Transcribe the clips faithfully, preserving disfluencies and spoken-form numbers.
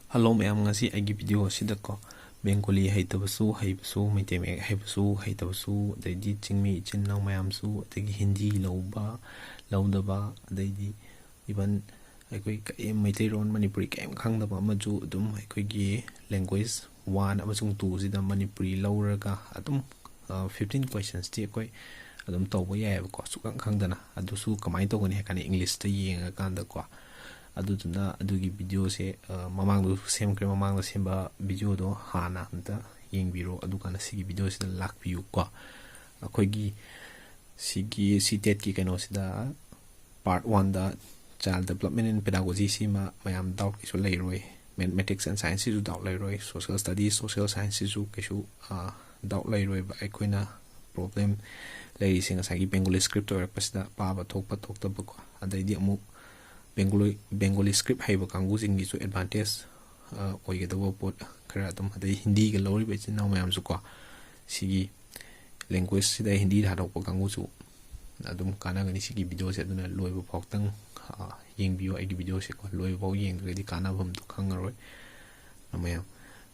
Hello ꯃꯌꯥꯝ, ꯉꯁꯤ ꯑꯩꯒꯤ ꯚꯤꯗꯤꯑꯣ ꯑꯁꯤꯗꯀꯣ, ꯕꯦꯡꯒꯣꯂꯤ ꯍꯩꯇꯕꯁꯨ ꯍꯩꯕꯁꯨ, ꯃꯩꯇꯩ ꯃꯌꯦꯛ ꯍꯩꯕꯁꯨ ꯍꯩꯇꯕꯁꯨ, ꯑꯗꯩꯗꯤ ꯆꯤꯡꯃꯤ ꯏꯆꯤꯟ ꯏꯅꯥꯎ ꯃꯌꯥꯝꯁꯨ, ꯑꯗꯒꯤ ꯍꯤꯟꯗꯤ ꯂꯧꯕ ꯂꯧꯗꯕ, ꯑꯗꯩꯗꯤ even ꯑꯩꯈꯣꯏ ꯀꯔꯤꯝ ꯃꯩꯇꯩꯂꯣꯟ ꯃꯅꯤꯄꯨꯔꯤ ꯀꯔꯤꯝ ꯈꯪꯗꯕ ꯑꯃꯁꯨ ꯑꯗꯨꯝ ꯑꯩꯈꯣꯏꯒꯤ language one ꯑꯃꯁꯨꯡ two ꯁꯤꯗ ꯃꯅꯤꯄꯨꯔꯤ ꯂꯧꯔꯒ ꯑꯗꯨꯝ fifteen questions ꯇꯤ ꯑꯩꯈꯣꯏ ꯑꯗꯨꯝ ꯇꯧꯕ ꯌꯥꯏꯑꯕꯀꯣ, ꯁꯨꯛꯈꯪ ꯈꯪꯗꯅ꯫ ꯑꯗꯨꯁꯨ ꯀꯃꯥꯏꯅ ꯇꯧꯒꯅꯤ ꯍꯥꯏ ꯀꯥꯟꯗ English ꯇ ꯌꯦꯡꯉꯀꯥꯟꯗꯀꯣ꯫ ꯑꯗꯨꯗꯨꯅ ꯑꯗꯨꯒꯤ ꯚꯤꯗꯤꯑꯣꯁꯦ, ꯑ, ꯃꯃꯥꯡꯗꯁꯨ ꯁꯦꯝꯈ꯭ꯔꯦ, ꯃꯃꯥꯡꯗ ꯁꯦꯝꯕ ꯚꯤꯗꯤꯑꯣꯗꯣ ꯍꯥꯟꯅ ꯑꯝꯇ ꯌꯦꯡꯕꯤꯔꯣ, ꯑꯗꯨꯀꯥꯟꯗ ꯁꯤꯒꯤ ꯚꯤꯗꯤꯑꯣꯁꯤꯗ ꯂꯥꯛꯄꯤꯌꯨꯀꯣ꯫ ꯑꯩꯈꯣꯏꯒꯤ ꯁꯤꯒꯤ CTET ꯀꯤ ꯀꯩꯅꯣꯁꯤꯗ part one the Child Development and Pedagogy ꯁꯤꯃ ꯃꯌꯥꯝ doubt ꯀꯩꯁꯨ ꯂꯩꯔꯣꯏ꯫ Mathematics and Science ꯁꯤꯁꯨ doubt ꯂꯩꯔꯣꯏ꯫ Social Studies, Social Science ꯁꯤꯁꯨ ꯀꯩꯁꯨ, ꯑ, doubt ꯂꯩꯔꯣꯏꯕ꯫ ꯑꯩꯈꯣꯏꯅ problem ꯂꯩꯔꯤꯁꯦ ꯉꯁꯥꯏꯒꯤ Bengali script ꯑꯣꯏꯔꯛꯄꯁꯤꯗ ꯄꯥꯕ ꯊꯣꯛꯄ ꯊꯣꯛꯇꯕꯀꯣ꯫ ꯑꯗꯩꯗꯤ ꯑꯃꯨꯛ Bengali, Bengali script ꯍꯩꯕ ꯀꯥꯡꯕꯨꯁꯤꯡꯒꯤꯁꯨ advantage, ꯑ, ꯑꯣꯏꯒꯗꯧꯕ ꯄꯣꯠ ꯈꯔ ꯑꯗꯨꯝ, ꯑꯗꯩ ꯍꯤꯟꯗꯤꯒ ꯂꯧꯔꯤꯕ ꯏꯆꯤꯟ ꯏꯅꯥꯎ ꯃꯌꯥꯝꯁꯨꯀꯣ, ꯁꯤꯒꯤ language ꯁꯤꯗ ꯍꯤꯟꯗꯤ ꯊꯥꯗꯣꯛꯄ ꯀꯥꯡꯕꯨꯁꯨ ꯑꯗꯨꯝ ꯀꯥꯟꯅꯒꯅꯤ ꯁꯤꯒꯤ ꯚꯤꯗꯤꯑꯣꯁꯦ꯫ ꯑꯗꯨꯅ ꯂꯣꯏꯕ ꯐꯥꯎꯇꯪ, ꯑ, ꯌꯦꯡꯕꯤꯌꯨ ꯑꯩꯒꯤ ꯚꯤꯗꯤꯑꯣꯁꯦꯀꯣ꯫ ꯂꯣꯏꯕ ꯐꯥꯎ ꯌꯦꯡꯗ꯭ꯔꯒꯗꯤ ꯀꯥꯟꯅꯐꯝꯗꯣ ꯈꯪꯉꯔꯣꯏ ꯃꯌꯥꯝ꯫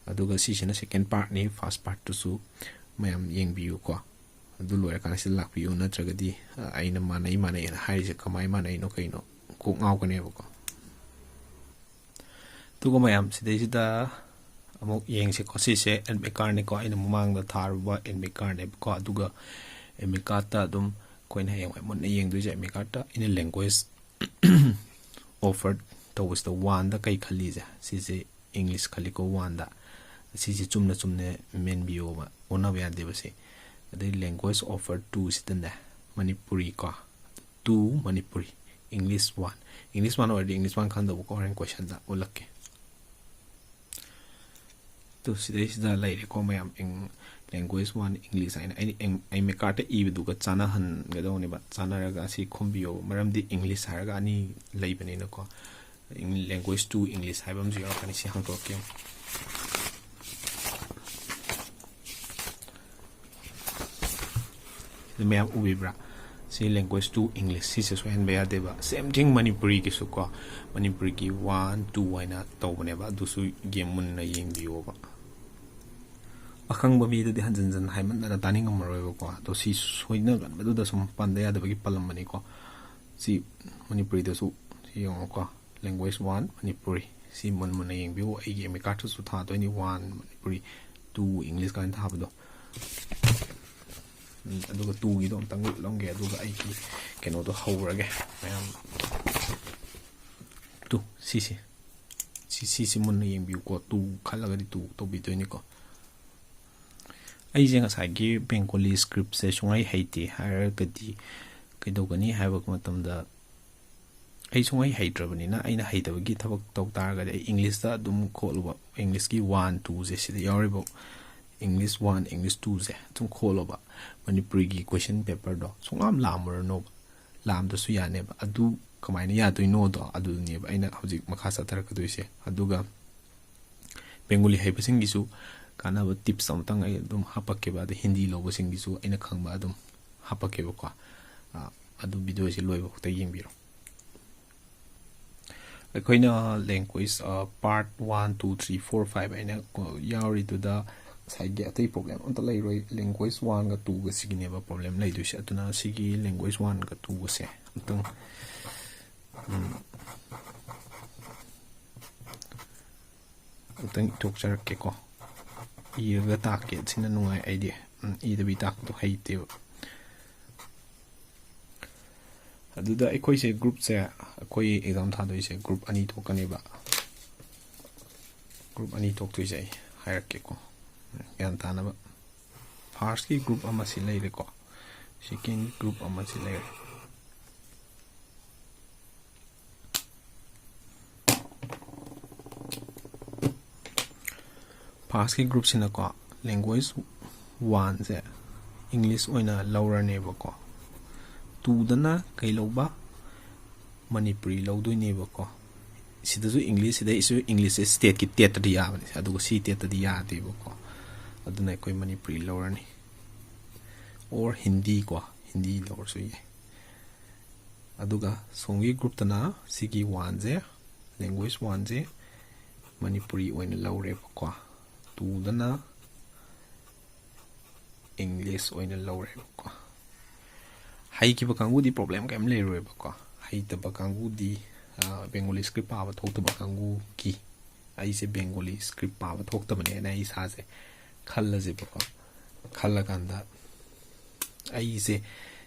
ꯑꯗꯨꯒ ꯁꯤꯁꯤꯅ second part ꯅꯤ, first part ꯇꯨꯁꯨ ꯃꯌꯥꯝ ꯌꯦꯡꯕꯤꯌꯨꯀꯣ꯫ ꯑꯗꯨ ꯂꯣꯏꯔꯀꯥꯟꯗ ꯁꯤꯗ ꯂꯥꯛꯄꯤꯌꯨ, ꯅꯠꯇ꯭ꯔꯒꯗꯤ, ꯑ, ꯑꯩꯅ ꯃꯥꯟꯅꯩ ꯃꯥꯟꯅꯩꯅ ꯍꯥꯏꯔꯤꯁꯦ ꯀꯃꯥꯏ ꯃꯥꯟꯅꯩꯅꯣ ꯀꯩꯅꯣ ꯀꯣꯛ ꯉꯥꯎꯒꯅꯦꯕꯀꯣ꯫ ꯑꯗꯨꯒ ꯃꯌꯥꯝ ꯁꯤꯗꯩꯁꯤꯗ ꯑꯃꯨꯛ ꯌꯦꯡꯁꯤꯀꯣ꯫ ꯁꯤꯁꯦ admit card ꯅꯤꯀꯣ, ꯑꯩꯅ ꯃꯃꯥꯡꯗ ꯊꯥꯔꯨꯕ admit card ꯅꯦꯕꯀꯣ꯫ ꯑꯗꯨꯒ admit card ꯇ ꯑꯗꯨꯝ ꯑꯩꯈꯣꯏꯅ ꯍꯌꯦꯡꯋꯥꯏ ꯃꯨꯟꯅ ꯌꯦꯡꯗꯣꯏꯁꯦ admit card ꯇ ꯑꯩꯅ language offer ꯇꯧꯕꯁꯤꯗ one ꯗ ꯀꯩ ꯈꯜꯂꯤꯁꯦ, ꯁꯤꯁꯦ English ꯈꯜꯂꯤꯀꯣ one ꯗ꯫ ꯁꯤꯁꯦ ꯆꯨꯝꯅ ꯆꯨꯝꯅ ꯃꯦꯟꯕꯤꯌꯣꯕ, ꯑꯣꯟꯅꯕ ꯌꯥꯗꯦꯕ ꯁꯤ꯫ ꯑꯗꯩ language offer two ꯁꯤꯗꯅꯦ ꯃꯅꯤꯄꯨꯔꯤ ꯀꯣ, two Manipuri, English one꯫ English one ꯑꯣꯏꯔꯗꯤ English one ꯈꯪꯗꯧꯕꯀꯣ, ꯍꯣꯔꯦꯟ question ꯗ ꯎꯠꯂꯛꯀꯦ꯫ ꯑꯗꯨ ꯁꯤꯗꯩꯁꯤꯗ ꯂꯩꯔꯦꯀꯣ ꯃꯌꯥꯝ, ꯏꯪ-, language one English ꯍꯥꯏꯅ꯫ ꯑꯩꯅ ꯏꯪ-, admit card ꯇ ꯏꯕꯗꯨꯒ ꯆꯥꯟꯅꯍꯟꯒꯗꯧꯅꯦꯕ, ꯆꯥꯟꯅꯔꯒ ꯑꯁꯤ ꯈꯨꯝꯕꯤꯌꯣꯕ, ꯃꯔꯝꯗꯤ English ꯍꯥꯏꯔꯒ ꯑꯅꯤ ꯂꯩꯕꯅꯤꯅꯀꯣ꯫ ꯏꯪ-, language two English ꯍꯥꯏꯕ ꯑꯃꯁꯨ ꯌꯥꯎꯔꯛꯀꯅꯤ, ꯁꯤ ꯍꯥꯡꯇꯣꯛꯀꯦ꯫ ꯁꯤꯗ ꯃꯌꯥꯝ ꯎꯕꯤꯕ꯭ꯔꯥ? ꯁꯤ language two English, ꯁꯤꯁꯦ ꯁꯣꯏꯍꯟꯕ ꯌꯥꯗꯦꯕ꯫ Same thing ꯃꯅꯤꯄꯨꯔꯤꯒꯤꯁꯨ ꯀꯣ, ꯃꯅꯤꯄꯨꯔꯤꯒꯤ one, two ꯍꯥꯏꯅ ꯇꯧꯕꯅꯦꯕ, ꯑꯗꯨꯁꯨ ꯌꯦꯡ ꯃꯨꯟꯅ ꯌꯦꯡꯕꯤꯌꯣꯕ꯫ ꯑꯈꯪꯕ ꯃꯤꯗꯗꯤ ꯍꯟꯖꯤꯟ ꯍꯟꯖꯤꯟ ꯍꯥꯏꯃꯟꯗꯅ ꯇꯥꯅꯤꯡꯉꯝꯃꯔꯣꯏꯕꯀꯣ꯫ ꯑꯗꯣ ꯁꯤ ꯁꯣꯏꯅꯒꯟꯕꯗꯨꯗ ꯁꯨꯝ ꯄꯟꯗ ꯌꯥꯗꯕꯒꯤ ꯄꯜꯂꯝꯕꯅꯤꯀꯣ꯫ ꯁꯤ ꯃꯅꯤꯄꯨꯔꯤꯗꯁꯨ ꯁꯤ ꯌꯦꯡꯉꯣꯀꯣ, language one ꯃꯅꯤꯄꯨꯔꯤ꯫ ꯁꯤ ꯃꯨꯟ ꯃꯨꯟꯅ ꯌꯦꯡꯕꯤꯌꯨ꯫ ꯑꯩꯒꯤ admit cardꯇꯁꯨ ꯊꯥꯗꯣꯏꯅꯤ, one Manipuri, two English ꯀꯥꯏꯅ ꯊꯥꯕꯗꯣ꯫ ꯎꯝ, ꯑꯗꯨꯒ twoꯒꯤꯗꯣ ꯑꯝꯇꯪ ꯎꯠꯂꯝꯒꯦ, ꯑꯗꯨꯒ ꯑꯩꯒꯤ ꯀꯩꯅꯣꯗꯣ ꯍꯧꯔꯒꯦ ꯃꯌꯥꯝ꯫ Two, ꯁꯤꯁꯦ꯫ ꯁꯤ, ꯁꯤꯁꯤ ꯃꯨꯟꯅ ꯌꯦꯡꯕꯤꯌꯨꯀꯣ꯫ Two ꯈꯜꯂꯒꯗꯤ two ꯇꯧꯕꯤꯗꯣꯏꯅꯤꯀꯣ꯫ ꯑꯩꯁꯦ ꯉꯁꯥꯏꯒꯤ Bengali scriptꯁꯦ ꯁꯨꯡꯍꯩ ꯍꯩꯇꯦ ꯍꯥꯏꯔꯒꯗꯤ ꯀꯩꯗꯧꯒꯅꯤ ꯍꯥꯏꯕ ꯃꯇꯝꯗ, ꯑꯩ ꯁꯨꯡꯍꯩ ꯍꯩꯇ꯭ꯔꯕꯅꯤꯅ ꯑꯩꯅ ꯍꯩꯇꯕꯒꯤ ꯊꯕꯛ ꯇꯧ ꯇꯥꯔꯒꯗꯤ ꯑꯩ Englishꯇ ꯑꯗꯨꯝ ꯈꯣꯠꯂꯨꯕ, Englishꯀꯤ one, twoꯁꯦ ꯁꯤꯗ ꯌꯥꯎꯔꯤꯕ, English one, English twoꯁꯦ ꯑꯗꯨꯝ ꯈꯣꯠꯂꯨꯕ, ꯃꯅꯤꯄꯨꯔꯤꯒꯤ question paperꯗꯣ ꯁꯨꯡꯂꯥꯝ ꯂꯥꯝꯃꯨꯔꯅꯣꯕ, ꯂꯥꯝꯗ꯭ꯔꯁꯨ ꯌꯥꯅꯦꯕ꯫ ꯑꯗꯨ ꯀꯃꯥꯏꯅ ꯌꯥꯗꯣꯏꯅꯣꯗꯣ ꯑꯗꯨꯗꯨꯅꯦꯕ ꯑꯩꯅ ꯍꯧꯖꯤꯛ ꯃꯈꯥ ꯆꯠꯊꯔꯛꯀꯗꯣꯏꯁꯦ꯫ ꯑꯗꯨꯒ Bengali ꯍꯩꯕꯁꯤꯡꯒꯤꯁꯨ ꯀꯥꯟꯅꯕ tips ꯑꯃꯇꯪ ꯑꯩ ꯑꯗꯨꯝ ꯍꯥꯞꯄꯛꯀꯦꯕ, ꯑꯗꯩ ꯍꯤꯟꯗꯤ ꯂꯧꯕꯁꯤꯡꯒꯤꯁꯨ ꯑꯩꯅ ꯈꯪꯕ ꯑꯗꯨꯝ ꯍꯥꯞꯄꯛꯀꯦꯕꯀꯣ꯫ ꯑ, ꯑꯗꯨ videoꯁꯦ ꯂꯣꯏꯕ ꯐꯥꯎꯇ ꯌꯦꯡꯕꯤꯔꯣ꯫ ꯑꯩꯈꯣꯏꯅ language, ꯑ, part one, two, three, four, five ꯍꯥꯏꯅ ꯀꯣ-, ꯌꯥꯎꯔꯤꯗꯨꯗ ꯉꯁꯥꯏꯒꯤ ꯑꯇꯩ problem ꯑꯝꯇ ꯂꯩꯔꯣꯏ꯫ Language oneꯒ twoꯒ ꯁꯤꯒꯤꯅꯦꯕ problem ꯂꯩꯗꯣꯏꯁꯦ꯫ ꯑꯗꯨꯅ ꯁꯤꯒꯤ language oneꯒ twoꯒꯁꯦ ꯑꯝꯇꯪ, ꯎꯝ, ꯑꯝꯇꯪ ꯏꯊꯣꯛꯆꯔꯛꯀꯦꯀꯣ꯫ ꯏꯔꯒ ꯇꯥꯛꯀꯦ ꯁꯤꯅ ꯅꯨꯡꯉꯥꯏ ꯑꯩꯗꯤ꯫ ꯎꯝ, ꯏꯗꯕꯤ ꯇꯥꯛꯄꯗꯣ ꯍꯩꯇꯦꯕ꯫ ꯑꯗꯨꯗ ꯑꯩꯈꯣꯏꯁꯦ groupꯁꯦ, ꯑꯩꯈꯣꯏ exam ꯊꯥꯗꯣꯏꯁꯦ group ꯑꯅꯤ ꯊꯣꯛꯀꯅꯦꯕ꯫ Group ꯑꯅꯤ ꯊꯣꯛꯇꯣꯏꯁꯦ ꯑꯩ ꯍꯥꯏꯔꯛꯀꯦꯀꯣ, ꯒ꯭ꯌꯥꯟ ꯇꯥꯅꯕ꯫ Firstꯀꯤ group ꯑꯃ ꯁꯤ ꯂꯩꯔꯦꯀꯣ, secondꯀꯤ group ꯑꯃ ꯁꯤ ꯂꯩꯔꯦ꯫ Firstꯀꯤ groupꯁꯤꯅꯀꯣ, language oneꯁꯦ English ꯑꯣꯏꯅ ꯂꯧꯔꯅꯦꯕꯀꯣ꯫ Twoꯗꯅ ꯀꯩ ꯂꯧꯕ? ꯃꯅꯤꯄꯨꯔꯤ ꯂꯧꯗꯣꯏꯅꯦꯕꯀꯣ꯫ ꯁꯤꯗꯁꯨ English, ꯁꯤꯗꯩꯁꯨ Englishꯁꯦ stateꯀꯤ TETꯇꯗꯤ ꯌꯥꯕꯅꯤ, ꯑꯗꯨꯒ ꯁꯤ TETꯇꯗꯤ ꯌꯥꯗꯦꯕꯀꯣ꯫ ꯑꯗꯨꯅ ꯑꯩꯈꯣꯏ ꯃꯅꯤꯄꯨꯔꯤ ꯂꯧꯔꯅꯤ꯫ Or ꯍꯤꯟꯗꯤ ꯀꯣ, ꯍꯤꯟꯗꯤ ꯂꯧꯔꯁꯨ ꯌꯥꯏ꯫ ꯑꯗꯨꯒ ꯁꯣꯝꯒꯤ ꯒ꯭ꯔꯨꯞꯇꯅ ꯁꯤꯒꯤ ꯋꯥꯟꯁꯦ, ꯂꯦꯡꯒ꯭ꯋꯦꯖ ꯋꯥꯟꯁꯦ ꯃꯅꯤꯄꯨꯔꯤ ꯑꯣꯏꯅ ꯂꯧꯔꯦꯕꯀꯣ, ꯇꯨꯗꯅ ꯏꯪꯂꯤꯁ ꯑꯣꯏꯅ ꯂꯧꯔꯦꯕꯀꯣ꯫ ꯍꯩꯈꯤꯕ ꯀꯥꯡꯕꯨꯗꯤ ꯄ꯭ꯔꯣꯕ꯭ꯂꯦꯝ ꯀꯩꯝ ꯂꯩꯔꯣꯏꯕꯀꯣ꯫ ꯍꯩꯇꯕ ꯀꯥꯡꯕꯨꯗꯤ, ꯕꯦꯡꯒꯣꯂꯤ ꯁ꯭ꯀ꯭ꯔꯤꯞ ꯄꯥꯕ ꯊꯣꯛꯇꯕ ꯀꯥꯡꯕꯨꯒꯤ, ꯑꯩꯁꯦ ꯕꯦꯡꯒꯣꯂꯤ ꯁ꯭ꯀ꯭ꯔꯤꯞ ꯄꯥꯕ ꯊꯣꯛꯇꯕꯅꯦꯅ ꯑꯩ ꯏꯁꯥꯁꯦ ꯈꯜꯂꯁꯦꯕꯀꯣ꯫ ꯈꯜꯂꯀꯥꯟꯗ ꯑꯩꯁꯦ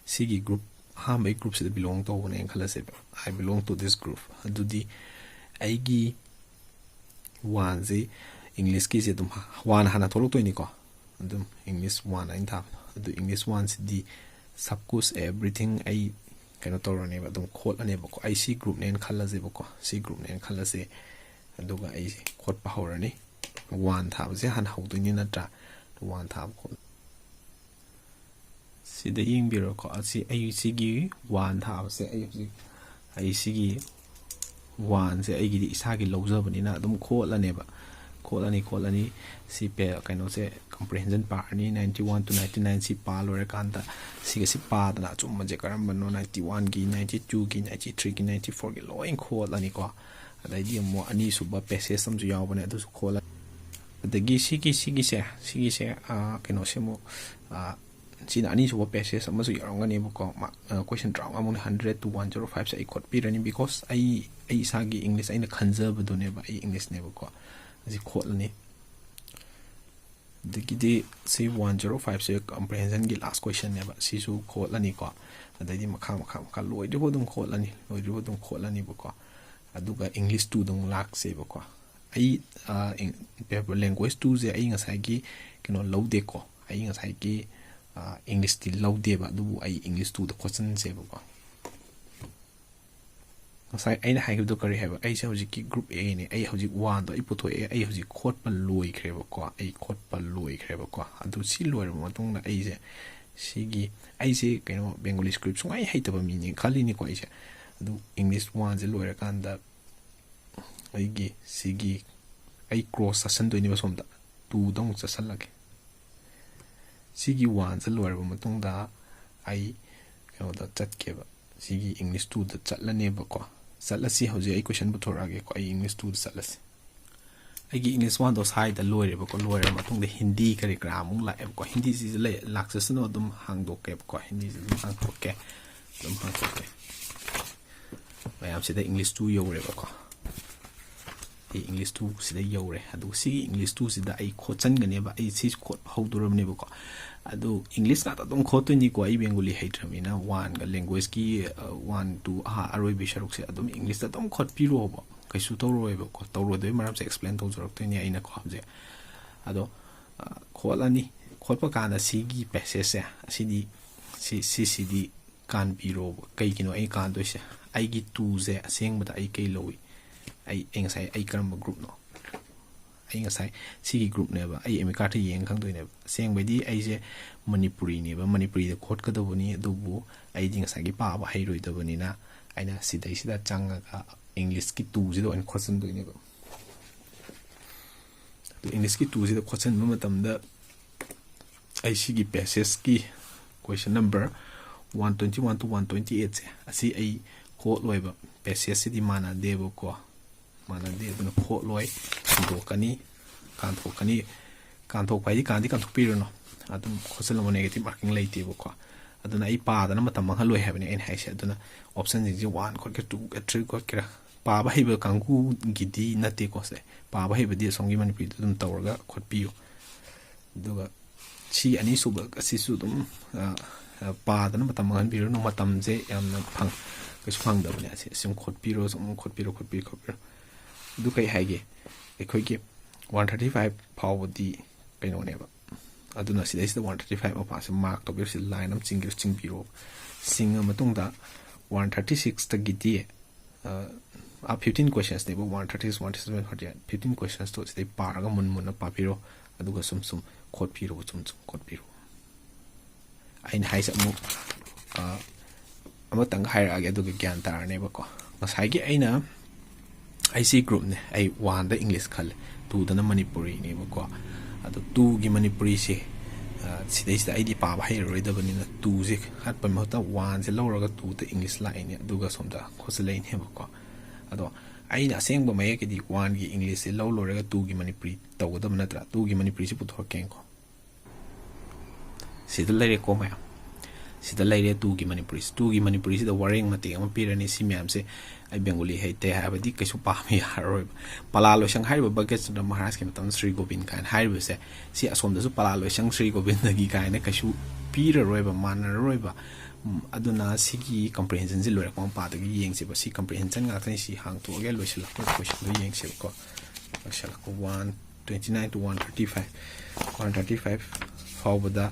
ꯁꯤꯒꯤ ꯒ꯭ꯔꯨꯞ, ꯑꯍꯥꯟꯕꯒꯤ ꯒ꯭ꯔꯨꯞꯁꯤꯗ ꯕꯤꯂꯣꯡ ꯇꯧꯕꯅꯦꯅ ꯈꯜꯂꯁꯦꯕ, "I belong to this group"꯫ ꯑꯗꯨꯗꯤ ꯑꯩꯒꯤ ꯋꯥꯟꯁꯤ, ꯏꯪꯂꯤꯁꯀꯤꯁꯦ ꯑꯗꯨꯝ ꯋꯥꯟ ꯍꯥꯟꯅ ꯊꯣꯛꯂꯛꯇꯣꯏꯅꯤꯀꯣ꯫ ꯑꯗꯨꯝ ꯏꯪꯂꯤꯁ ꯋꯥꯟ ꯑꯩꯅ ꯊꯥꯕꯗꯣ, ꯑꯗꯨ ꯏꯪꯂꯤꯁ ꯋꯥꯟꯁꯤꯗꯤ ꯁꯕ ꯀꯨꯁ ꯑꯦꯕ꯭ꯔꯤꯊꯤꯡ ꯑꯩ ꯀꯩꯅꯣ ꯇꯧꯔꯅꯦꯕ, ꯑꯗꯨꯝ ꯈꯣꯠꯂꯅꯦꯕꯀꯣ꯫ ꯑꯩ ꯁꯤ ꯒ꯭ꯔꯨꯞꯅꯦꯅ ꯈꯜꯂꯁꯦꯕꯀꯣ, ꯁꯤ ꯒ꯭ꯔꯨꯞꯅꯦꯅ ꯈꯜꯂꯁꯦ꯫ ꯑꯗꯨꯒ ꯑꯩꯁꯦ ꯈꯣꯠꯄ ꯍꯧꯔꯅꯤ꯫ ꯋꯥꯟ ꯊꯥꯕꯁꯦ ꯍꯥꯟꯅ ꯍꯧꯗꯣꯏꯅꯤ ꯅꯠꯇ꯭ꯔꯥ? ꯋꯥꯟ ꯊꯥꯕ ꯈꯣꯠ-, ꯁꯤꯗ ꯌꯦꯡꯕꯤꯔꯣꯀꯣ꯫ ꯑꯁꯤ ꯑꯩ ꯁꯤꯒꯤ ꯋꯥꯟ ꯊꯥꯕꯁꯦ, ꯑꯩ ꯍꯧꯖꯤꯛ, ꯑꯩ ꯁꯤꯒꯤ ꯋꯥꯟꯁꯦ ꯑꯩꯒꯤꯗꯤ ꯏꯁꯥꯒꯤ ꯂꯧꯖꯕꯅꯤꯅ ꯑꯗꯨꯝ ꯈꯣꯠꯂꯅꯦꯕ꯫ ꯈꯣꯠꯂꯅꯤ, ꯈꯣꯠꯂꯅꯤ꯫ ꯁꯤ ꯄꯦ-, ꯀꯩꯅꯣꯁꯦ, comprehension ꯄꯥꯔꯅꯤ, ninety one to ninety nine ꯁꯤ ꯄꯥ ꯂꯣꯏꯔꯀꯥꯟꯗ ꯁꯤꯒ ꯁꯤ ꯄꯥꯗꯅ ꯑꯆꯨꯝꯕꯁꯦ ꯀꯔꯝꯕꯅꯣ, ninety one ꯒꯤ, ninety two ꯒꯤ, ninety three ꯒꯤ, ninety four ꯒꯤ ꯂꯣꯏ ꯈꯣꯠꯂꯅꯤꯀꯣ꯫ ꯑꯗꯩꯗꯤ ꯑꯃꯨꯛ ꯑꯅꯤꯁꯨꯕ ꯄꯦꯁꯦꯖ ꯑꯃꯁꯨ ꯌꯥꯎꯕꯅꯦ, ꯑꯗꯨꯁꯨ ꯈꯣꯠꯂꯅꯤ꯫ ꯑꯗꯒꯤ ꯁꯤꯒꯤ, ꯁꯤꯒꯤꯁꯦ, ꯁꯤꯒꯤꯁꯦ, ꯑꯥ, ꯀꯩꯅꯣꯁꯦ ꯑꯃꯨꯛ, ꯑꯥ, ꯁꯤꯅ ꯑꯅꯤꯁꯨꯕ ꯄꯦꯁꯦꯖ ꯑꯃꯁꯨ ꯌꯥꯎꯔꯝꯒꯅꯦꯕꯀꯣ꯫ ꯃꯥ-, ꯑꯥ, question ꯇꯔꯥꯃꯉꯥꯃꯨꯛꯅ hundred to one zero five ꯁꯦ ꯑꯩ ꯈꯣꯠꯄꯤꯔꯅꯤ, because ꯑꯩ, ꯑꯩ ꯏꯁꯥꯒꯤ ꯏꯪꯂꯤꯁ ꯑꯩꯅ ꯈꯟꯖꯕꯗꯨꯅꯦꯕ, ꯑꯩ ꯏꯪꯂꯤꯁꯅꯦꯕꯀꯣ꯫ ꯑꯁꯤ ꯈꯣꯠꯂꯅꯤ꯫ ꯑꯗꯒꯤꯗꯤ ꯁꯤ one zero five ꯁꯦ comprehension ꯒꯤ last question ꯅꯦꯕ, ꯁꯤꯁꯨ ꯈꯣꯠꯂꯅꯤꯀꯣ꯫ ꯑꯗꯩꯗꯤ ꯃꯈꯥ, ꯃꯈꯥ, ꯃꯈꯥ ꯂꯣꯏꯗ꯭ꯔꯤꯐꯥꯎ ꯑꯗꯨꯝ ꯈꯣꯠꯂꯅꯤ, ꯂꯣꯏꯗ꯭ꯔꯤꯐꯥꯎ ꯑꯗꯨꯝ ꯈꯣꯠꯂꯅꯤꯕꯀꯣ꯫ ꯑꯗꯨꯒ English two ꯗ ꯑꯃꯨꯛ ꯂꯥꯛꯁꯦꯕꯀꯣ꯫ ꯑꯩ, ꯑ, ꯏꯪ-, paper language two ꯁꯦ ꯑꯩ ꯉꯁꯥꯏꯒꯤ ꯀꯩꯅꯣ ꯂꯧꯗꯦꯀꯣ꯫ ꯑꯩ ꯉꯁꯥꯏꯒꯤ, ꯑ, English ꯇꯤ ꯂꯧꯗꯦꯕ, ꯑꯗꯨꯕꯨ ꯑꯩ English two ꯗ ꯈꯣꯠꯆꯟꯁꯦꯕꯀꯣ꯫ ꯉꯁꯥꯏ ꯑꯩꯅ ꯍꯥꯏꯈꯤꯕꯗꯣ ꯀꯔꯤ ꯍꯥꯏꯕ? ꯑꯩꯁꯦ ꯍꯧꯖꯤꯛꯀꯤ group A ꯅꯦ꯫ ꯑꯩ ꯍꯧꯖꯤꯛ one ꯗꯣ ꯑꯩ ꯄꯨꯊꯣꯛꯑꯦ꯫ ꯑꯩ ꯍꯧꯖꯤꯛ ꯈꯣꯠꯄ ꯂꯣꯏꯈ꯭ꯔꯦꯕꯀꯣ꯫ ꯑꯩ ꯈꯣꯠꯄ ꯂꯣꯏꯈ꯭ꯔꯦꯕꯀꯣ꯫ ꯑꯗꯨ ꯁꯤ ꯂꯣꯏꯔꯕ ꯃꯇꯨꯡꯗ ꯑꯩꯁꯦ ꯁꯤꯒꯤ, ꯑꯩꯁꯦ ꯀꯩꯅꯣ, Bengali script ꯁꯨꯡꯍꯩ ꯍꯩꯇꯕ ꯃꯤꯅꯦ ꯈꯜꯂꯤꯅꯤꯀꯣ ꯑꯩꯁꯦ꯫ ꯑꯗꯨ English one ꯁꯦ ꯂꯣꯏꯔꯀꯥꯟꯗ ꯑꯩꯒꯤ ꯁꯤꯒꯤ, ꯑꯩ cross ꯆꯠꯁꯟꯗꯣꯏꯅꯦꯕ ꯁꯣꯝꯗ꯫ Two ꯗ ꯑꯃꯨꯛ ꯆꯠꯁꯜꯂꯒꯦ꯫ ꯁꯤꯒꯤ one ꯁꯦ ꯂꯣꯏꯔꯕ ꯃꯇꯨꯡꯗ ꯑꯩ ꯀꯩꯅꯣꯗ ꯆꯠꯀꯦꯕ, ꯁꯤꯒꯤ English two ꯗ ꯆꯠꯂꯅꯦꯕꯀꯣ꯫ ꯆꯠꯂꯁꯤ, ꯍꯧꯖꯤꯛ ꯑꯩ question ꯄꯨꯊꯣꯔꯛꯑꯒꯦꯀꯣ꯫ ꯑꯩ English two ꯗ ꯆꯠꯂꯁꯤ꯫ ꯑꯩꯒꯤ English one ꯗꯣ ꯁ꯭ꯋꯥꯏꯗ ꯂꯣꯏꯔꯦꯕꯀꯣ꯫ ꯂꯣꯏꯔꯕ ꯃꯇꯨꯡꯗ ꯍꯤꯟꯗꯤ ꯀꯔꯤ ꯀꯔꯥ ꯑꯃꯨꯛ ꯂꯥꯛꯑꯦꯕꯀꯣ꯫ ꯍꯤꯟꯗꯤꯁꯤꯁꯨ ꯂꯩ, ꯂꯥꯛꯆꯁꯅꯨ, ꯑꯗꯨꯝ ꯍꯥꯡꯗꯣꯛꯀꯦꯕꯀꯣ꯫ ꯍꯤꯟꯗꯤꯁꯤ ꯑꯗꯨꯝ ꯍꯥꯡꯗꯣꯛꯀꯦ, ꯑꯗꯨꯝ ꯍꯥꯡꯗꯣꯛꯀꯦ꯫ ꯃꯌꯥꯝꯁꯤꯗ English two ꯌꯧꯔꯦꯕꯀꯣ꯫ ꯑꯩ English two ꯁꯤꯗ ꯌꯧꯔꯦ꯫ ꯑꯗꯨꯒ ꯁꯤꯒꯤ English two ꯁꯤꯗ ꯑꯩ ꯈꯣꯠꯆꯟꯒꯅꯦꯕ꯫ ꯑꯩ ꯁꯤ ꯈꯣꯠꯄ ꯍꯧꯗꯣꯔꯕꯅꯦꯕꯀꯣ꯫ ꯑꯗꯨ English ꯉꯥꯛꯇ ꯑꯗꯨꯝ ꯈꯣꯠꯇꯣꯏꯅꯤꯀꯣ꯫ ꯑꯩ Bengali ꯍꯩꯇ꯭ꯔꯕꯅꯤꯅ, one ꯒ language ꯀꯤ, ꯑ, one, two, ꯑꯍꯥ, ꯑꯔꯣꯏꯕꯒꯤ ꯁꯔꯨꯛꯁꯦ ꯑꯗꯨꯝ English ꯇ ꯑꯗꯨꯝ ꯈꯣꯠꯄꯤꯔꯣꯕ꯫ ꯀꯩꯁꯨ ꯇꯧꯔꯣꯏꯕꯀꯣ꯫ ꯇꯧꯔꯣꯏꯗꯣꯏ ꯃꯔꯝꯁꯦ explain ꯇꯧꯖꯔꯛꯇꯣꯏꯅꯦ ꯑꯩꯅꯀꯣ ꯍꯧꯖꯤꯛ꯫ ꯑꯗꯣ, ꯑ, ꯈꯣꯠꯂꯅꯤ꯫ ꯈꯣꯠꯄ ꯀꯥꯟꯗ ꯁꯤꯒꯤ passage ꯁꯦ, ꯑꯁꯤꯗꯤ, ꯁꯤ, ꯁꯤꯁꯤꯗꯤ ꯀꯥꯟꯕꯤꯔꯣꯕ꯫ ꯀꯩꯒꯤꯅꯣ ꯑꯩ ꯀꯥꯟꯗꯣꯏꯁꯦ? ꯑꯩꯒꯤ two ꯁꯦ ꯑꯁꯦꯡꯕꯗ ꯑꯩ ꯀꯩ ꯂꯧꯏ? ꯑꯩ, ꯑꯩ ꯉꯁꯥꯏ, ꯑꯩ ꯀꯔꯝꯕ group ꯅꯣ? ꯑꯩ ꯉꯁꯥꯏ ꯁꯤꯒꯤ group ꯅꯦꯕ꯫ ꯑꯩ admit card ꯇ ꯌꯦꯡ ꯈꯪꯗꯣꯏꯅꯦꯕ꯫ ꯑꯁꯦꯡꯕꯩꯗꯤ ꯑꯩꯁꯦ ꯃꯅꯤꯄꯨꯔꯤꯅꯦꯕ, ꯃꯅꯤꯄꯨꯔꯤꯗ ꯈꯣꯠꯀꯗꯧꯕꯅꯤ꯫ ꯑꯗꯨꯕꯨ ꯑꯩꯗꯤ ꯉꯁꯥꯏꯒꯤ ꯄꯥꯕ ꯍꯩꯔꯣꯏꯗꯕꯅꯤꯅ, ꯑꯩꯅ ꯁꯤꯗꯩꯁꯤꯗ ꯆꯪꯉꯒ English ꯀꯤ two ꯁꯤꯗ ꯑꯣꯏꯅ ꯈꯣꯠꯆꯟꯗꯣꯏꯅꯦꯕ꯫ ꯑꯗꯨ English ꯀꯤ two ꯁꯤꯗ ꯈꯣꯠꯆꯟꯕ ꯃꯇꯝꯗ, ꯑꯩ ꯁꯤꯒꯤ passage ꯀꯤ question number one twenty one to one twenty eight ꯁꯦ, ꯑꯁꯤ ꯑꯩ ꯈꯣꯠꯂꯣꯏꯕ꯫ Passage ꯁꯤꯗꯤ ꯃꯥꯟꯅꯗꯦꯕꯀꯣ꯫ ꯃꯥꯟꯅꯗꯦ, ꯑꯗꯨꯅ ꯈꯣꯠꯂꯣꯏ꯫ ꯍꯟꯗꯣꯛꯀꯅꯤ, ꯀꯥꯟꯊꯣꯛꯀꯅꯤ꯫ ꯀꯥꯟꯊꯣꯛꯄ ꯍꯥꯏꯗꯤ ꯀꯥꯟꯗꯤ ꯀꯥꯟꯊꯣꯛꯄꯤꯔꯨꯅꯨ, ꯑꯗꯨꯝ ꯈꯣꯠꯆꯜꯂꯝꯃꯣ, negative marking ꯂꯩꯇꯦꯕꯀꯣ꯫ ꯑꯗꯨꯅ ꯑꯩ ꯄꯥꯗꯅ ꯃꯇꯝ ꯃꯥꯡꯍꯜꯂꯣꯏ ꯍꯥꯏꯕꯅꯤ ꯑꯩꯅ ꯍꯥꯏꯁꯦ꯫ ꯑꯗꯨꯅ option ꯁꯤꯡꯁꯦ one ꯈꯣꯠꯀꯦꯔꯥ, two ꯈꯣꯠꯀꯦꯔꯥ, three ꯈꯣꯠꯀꯦꯔꯥ, ꯄꯥꯕ ꯍꯩꯕ ꯀꯥꯡꯕꯨꯒꯤꯗꯤ ꯅꯠꯇꯦꯀꯣ ꯁꯦ꯫ ꯄꯥꯕ ꯍꯩꯕꯗꯤ ꯑꯁꯣꯝꯒꯤ ꯃꯅꯤꯄꯨꯔꯤꯗ ꯑꯗꯨꯝ ꯇꯧꯔꯒ ꯈꯣꯠꯄꯤꯌꯨ꯫ ꯑꯗꯨꯒ ꯁꯤ ꯑꯅꯤꯁꯨꯕ ꯑꯁꯤꯁꯨ ꯑꯗꯨꯝ, ꯑ, ꯑ, ꯄꯥꯗꯅ ꯃꯇꯝ ꯃꯥꯡꯍꯟꯕꯤꯔꯨꯅꯨ꯫ ꯃꯇꯝꯁꯦ ꯌꯥꯝꯅ ꯐꯪ-, ꯀꯩꯁꯨ ꯐꯪꯗꯕꯅꯦ꯫ ꯑꯁꯤ ꯁꯨꯝ ꯈꯣꯠꯄꯤꯔꯣ, ꯁꯨꯝ ꯈꯣꯠꯄꯤꯔꯣ, ꯈꯣꯠꯄꯤꯔꯣ, ꯈꯣꯠꯄꯤꯔꯣ꯫ ꯑꯗꯨ ꯀꯩ ꯍꯥꯏꯒꯦ? ꯑꯩꯈꯣꯏꯒꯤ one thirty five ꯐꯥꯎꯕꯗꯤ ꯀꯩꯅꯣꯅꯦꯕ꯫ ꯑꯗꯨꯅ ꯁꯤꯗꯩꯁꯤꯗ one thirty five ꯃꯄꯥꯁꯦ mark ꯇꯧꯕꯤꯔꯣ꯫ ꯁꯤ line ꯑꯃ ꯆꯤꯡꯒꯦꯔꯣ, ꯆꯤꯡꯕꯤꯔꯣ꯫ ꯆꯤꯡꯉ ꯃꯇꯨꯡꯗ one thirty six ꯇꯒꯤꯗꯤ, ꯑ, ꯑ, fifteen questions ꯅꯦꯕ, one thirty six, one thirty seven, forty eight, fifteen questions ꯇꯣ ꯁꯤꯗꯩ ꯄꯥꯔꯒ ꯃꯨꯟ ꯃꯨꯟꯅ ꯄꯥꯕꯤꯔꯣ꯫ ꯑꯗꯨꯒ ꯁꯨꯝ ꯁꯨꯝ ꯈꯣꯠꯄꯤꯔꯣ, ꯁꯨꯝ ꯁꯨꯝ ꯈꯣꯠꯄꯤꯔꯣ꯫ ꯑꯩꯅ ꯍꯥꯏꯁꯦ ꯑꯃꯨꯛ, ꯑ, ꯑꯃꯇꯪ ꯍꯥꯏꯔꯛꯑꯒꯦ, ꯑꯗꯨꯒ ꯒ꯭ꯌꯥꯟ ꯇꯥꯔꯅꯦꯕꯀꯣ꯫ ꯉꯁꯥꯏꯒꯤ ꯑꯩꯅ, ꯑꯩ ꯁꯤ group ꯅꯦ, ꯑꯩ one ꯗ English ꯈꯜꯂꯦ, two ꯗꯅ ꯃꯅꯤꯄꯨꯔꯤꯅꯦꯕꯀꯣ꯫ ꯑꯗꯣ two ꯒꯤ ꯃꯅꯤꯄꯨꯔꯤꯁꯦ, ꯁꯤꯗꯩꯁꯤꯗ ꯑꯩꯗꯤ ꯄꯥꯕ ꯍꯩꯔꯔꯣꯏꯗꯕꯅꯤꯅ ꯇꯨꯁꯦ ꯍꯥꯠꯄꯩ ꯃꯍꯨꯠꯇ ꯋꯥꯟꯁꯦ ꯂꯧꯔꯒ ꯇꯨꯗ ꯏꯪꯂꯤꯁ ꯂꯥꯛꯏꯅꯦ, ꯑꯗꯨꯒ ꯁꯣꯝꯗ ꯈꯣꯠꯆꯜꯂꯛꯏꯅꯦꯕꯀꯣ꯫ ꯑꯗꯣ ꯑꯩꯅ ꯑꯁꯦꯡꯕ ꯃꯌꯦꯛꯀꯤꯗꯤ ꯋꯥꯟꯒꯤ ꯏꯪꯂꯤꯁꯁꯦ ꯂꯧ ꯂꯣꯏꯔꯒ ꯇꯨꯒꯤ ꯃꯅꯤꯄꯨꯔꯤ ꯇꯧꯒꯗꯕ ꯅꯠꯇ꯭ꯔꯥ? ꯇꯨꯒꯤ ꯃꯅꯤꯄꯨꯔꯤꯁꯤ ꯄꯨꯊꯣꯔꯛꯀꯦꯀꯣ꯫ ꯁꯤꯗ ꯂꯩꯔꯦꯀꯣ ꯃꯌꯥꯝ, ꯁꯤꯗ ꯂꯩꯔꯦ ꯇꯨꯒꯤ ꯃꯅꯤꯄꯨꯔꯤꯁꯤ꯫ ꯇꯨꯒꯤ ꯃꯅꯤꯄꯨꯔꯤꯁꯤꯗ ꯋꯥꯔꯦꯡ ꯃꯇꯦꯛ ꯑꯃ ꯄꯤꯔꯅꯤ꯫ ꯁꯤ ꯃꯌꯥꯝꯁꯦ ꯑꯩ ꯕꯦꯡꯒꯣꯂꯤ ꯍꯩꯇꯦ ꯍꯥꯏꯕꯗꯤ ꯀꯩꯁꯨ ꯄꯥꯕ ꯌꯥꯔꯔꯣꯏꯕ꯫ ꯄꯂꯥ ꯂꯣꯏꯁꯪ ꯍꯥꯏꯔꯤꯕ ꯕꯀꯦꯁꯨꯟꯗ꯭ꯔ ꯃꯍꯥꯔꯥꯖꯀꯤ ꯃꯇꯝꯗ ꯁ꯭ꯔꯤ ꯒꯣꯕꯤꯟ ꯀꯥꯏꯅ ꯍꯥꯏꯔꯤꯕꯁꯦ, ꯁꯤ ꯑꯁꯣꯝꯗꯁꯨ ꯄꯂꯥ ꯂꯣꯏꯁꯪ ꯁ꯭ꯔꯤ ꯒꯣꯕꯤꯟꯗꯒꯤ ꯀꯥꯏꯅ ꯀꯩꯁꯨ ꯄꯤꯔꯔꯣꯏꯕ, ꯃꯥꯟꯅꯔꯔꯣꯏꯕ꯫ ꯎꯝ, ꯑꯗꯨꯅ ꯁꯤꯒꯤ comprehensionꯁꯤ ꯂꯣꯏꯔꯛꯄ ꯃꯄꯥꯗꯒꯤ ꯌꯦꯡꯁꯦꯕ꯫ ꯁꯤ comprehension ꯉꯥꯛꯇꯅꯤ꯫ ꯁꯤ ꯍꯥꯡꯇꯣꯛꯑꯒꯦ, ꯂꯣꯏꯁꯤꯜꯂꯛꯄ questionꯗꯣ ꯌꯦꯡꯁꯦꯕꯀꯣ꯫ ꯂꯣꯏꯁꯤꯜꯂꯛꯄ one twenty nine to one thirty five, one thirty five ꯐꯥꯎꯕꯗ,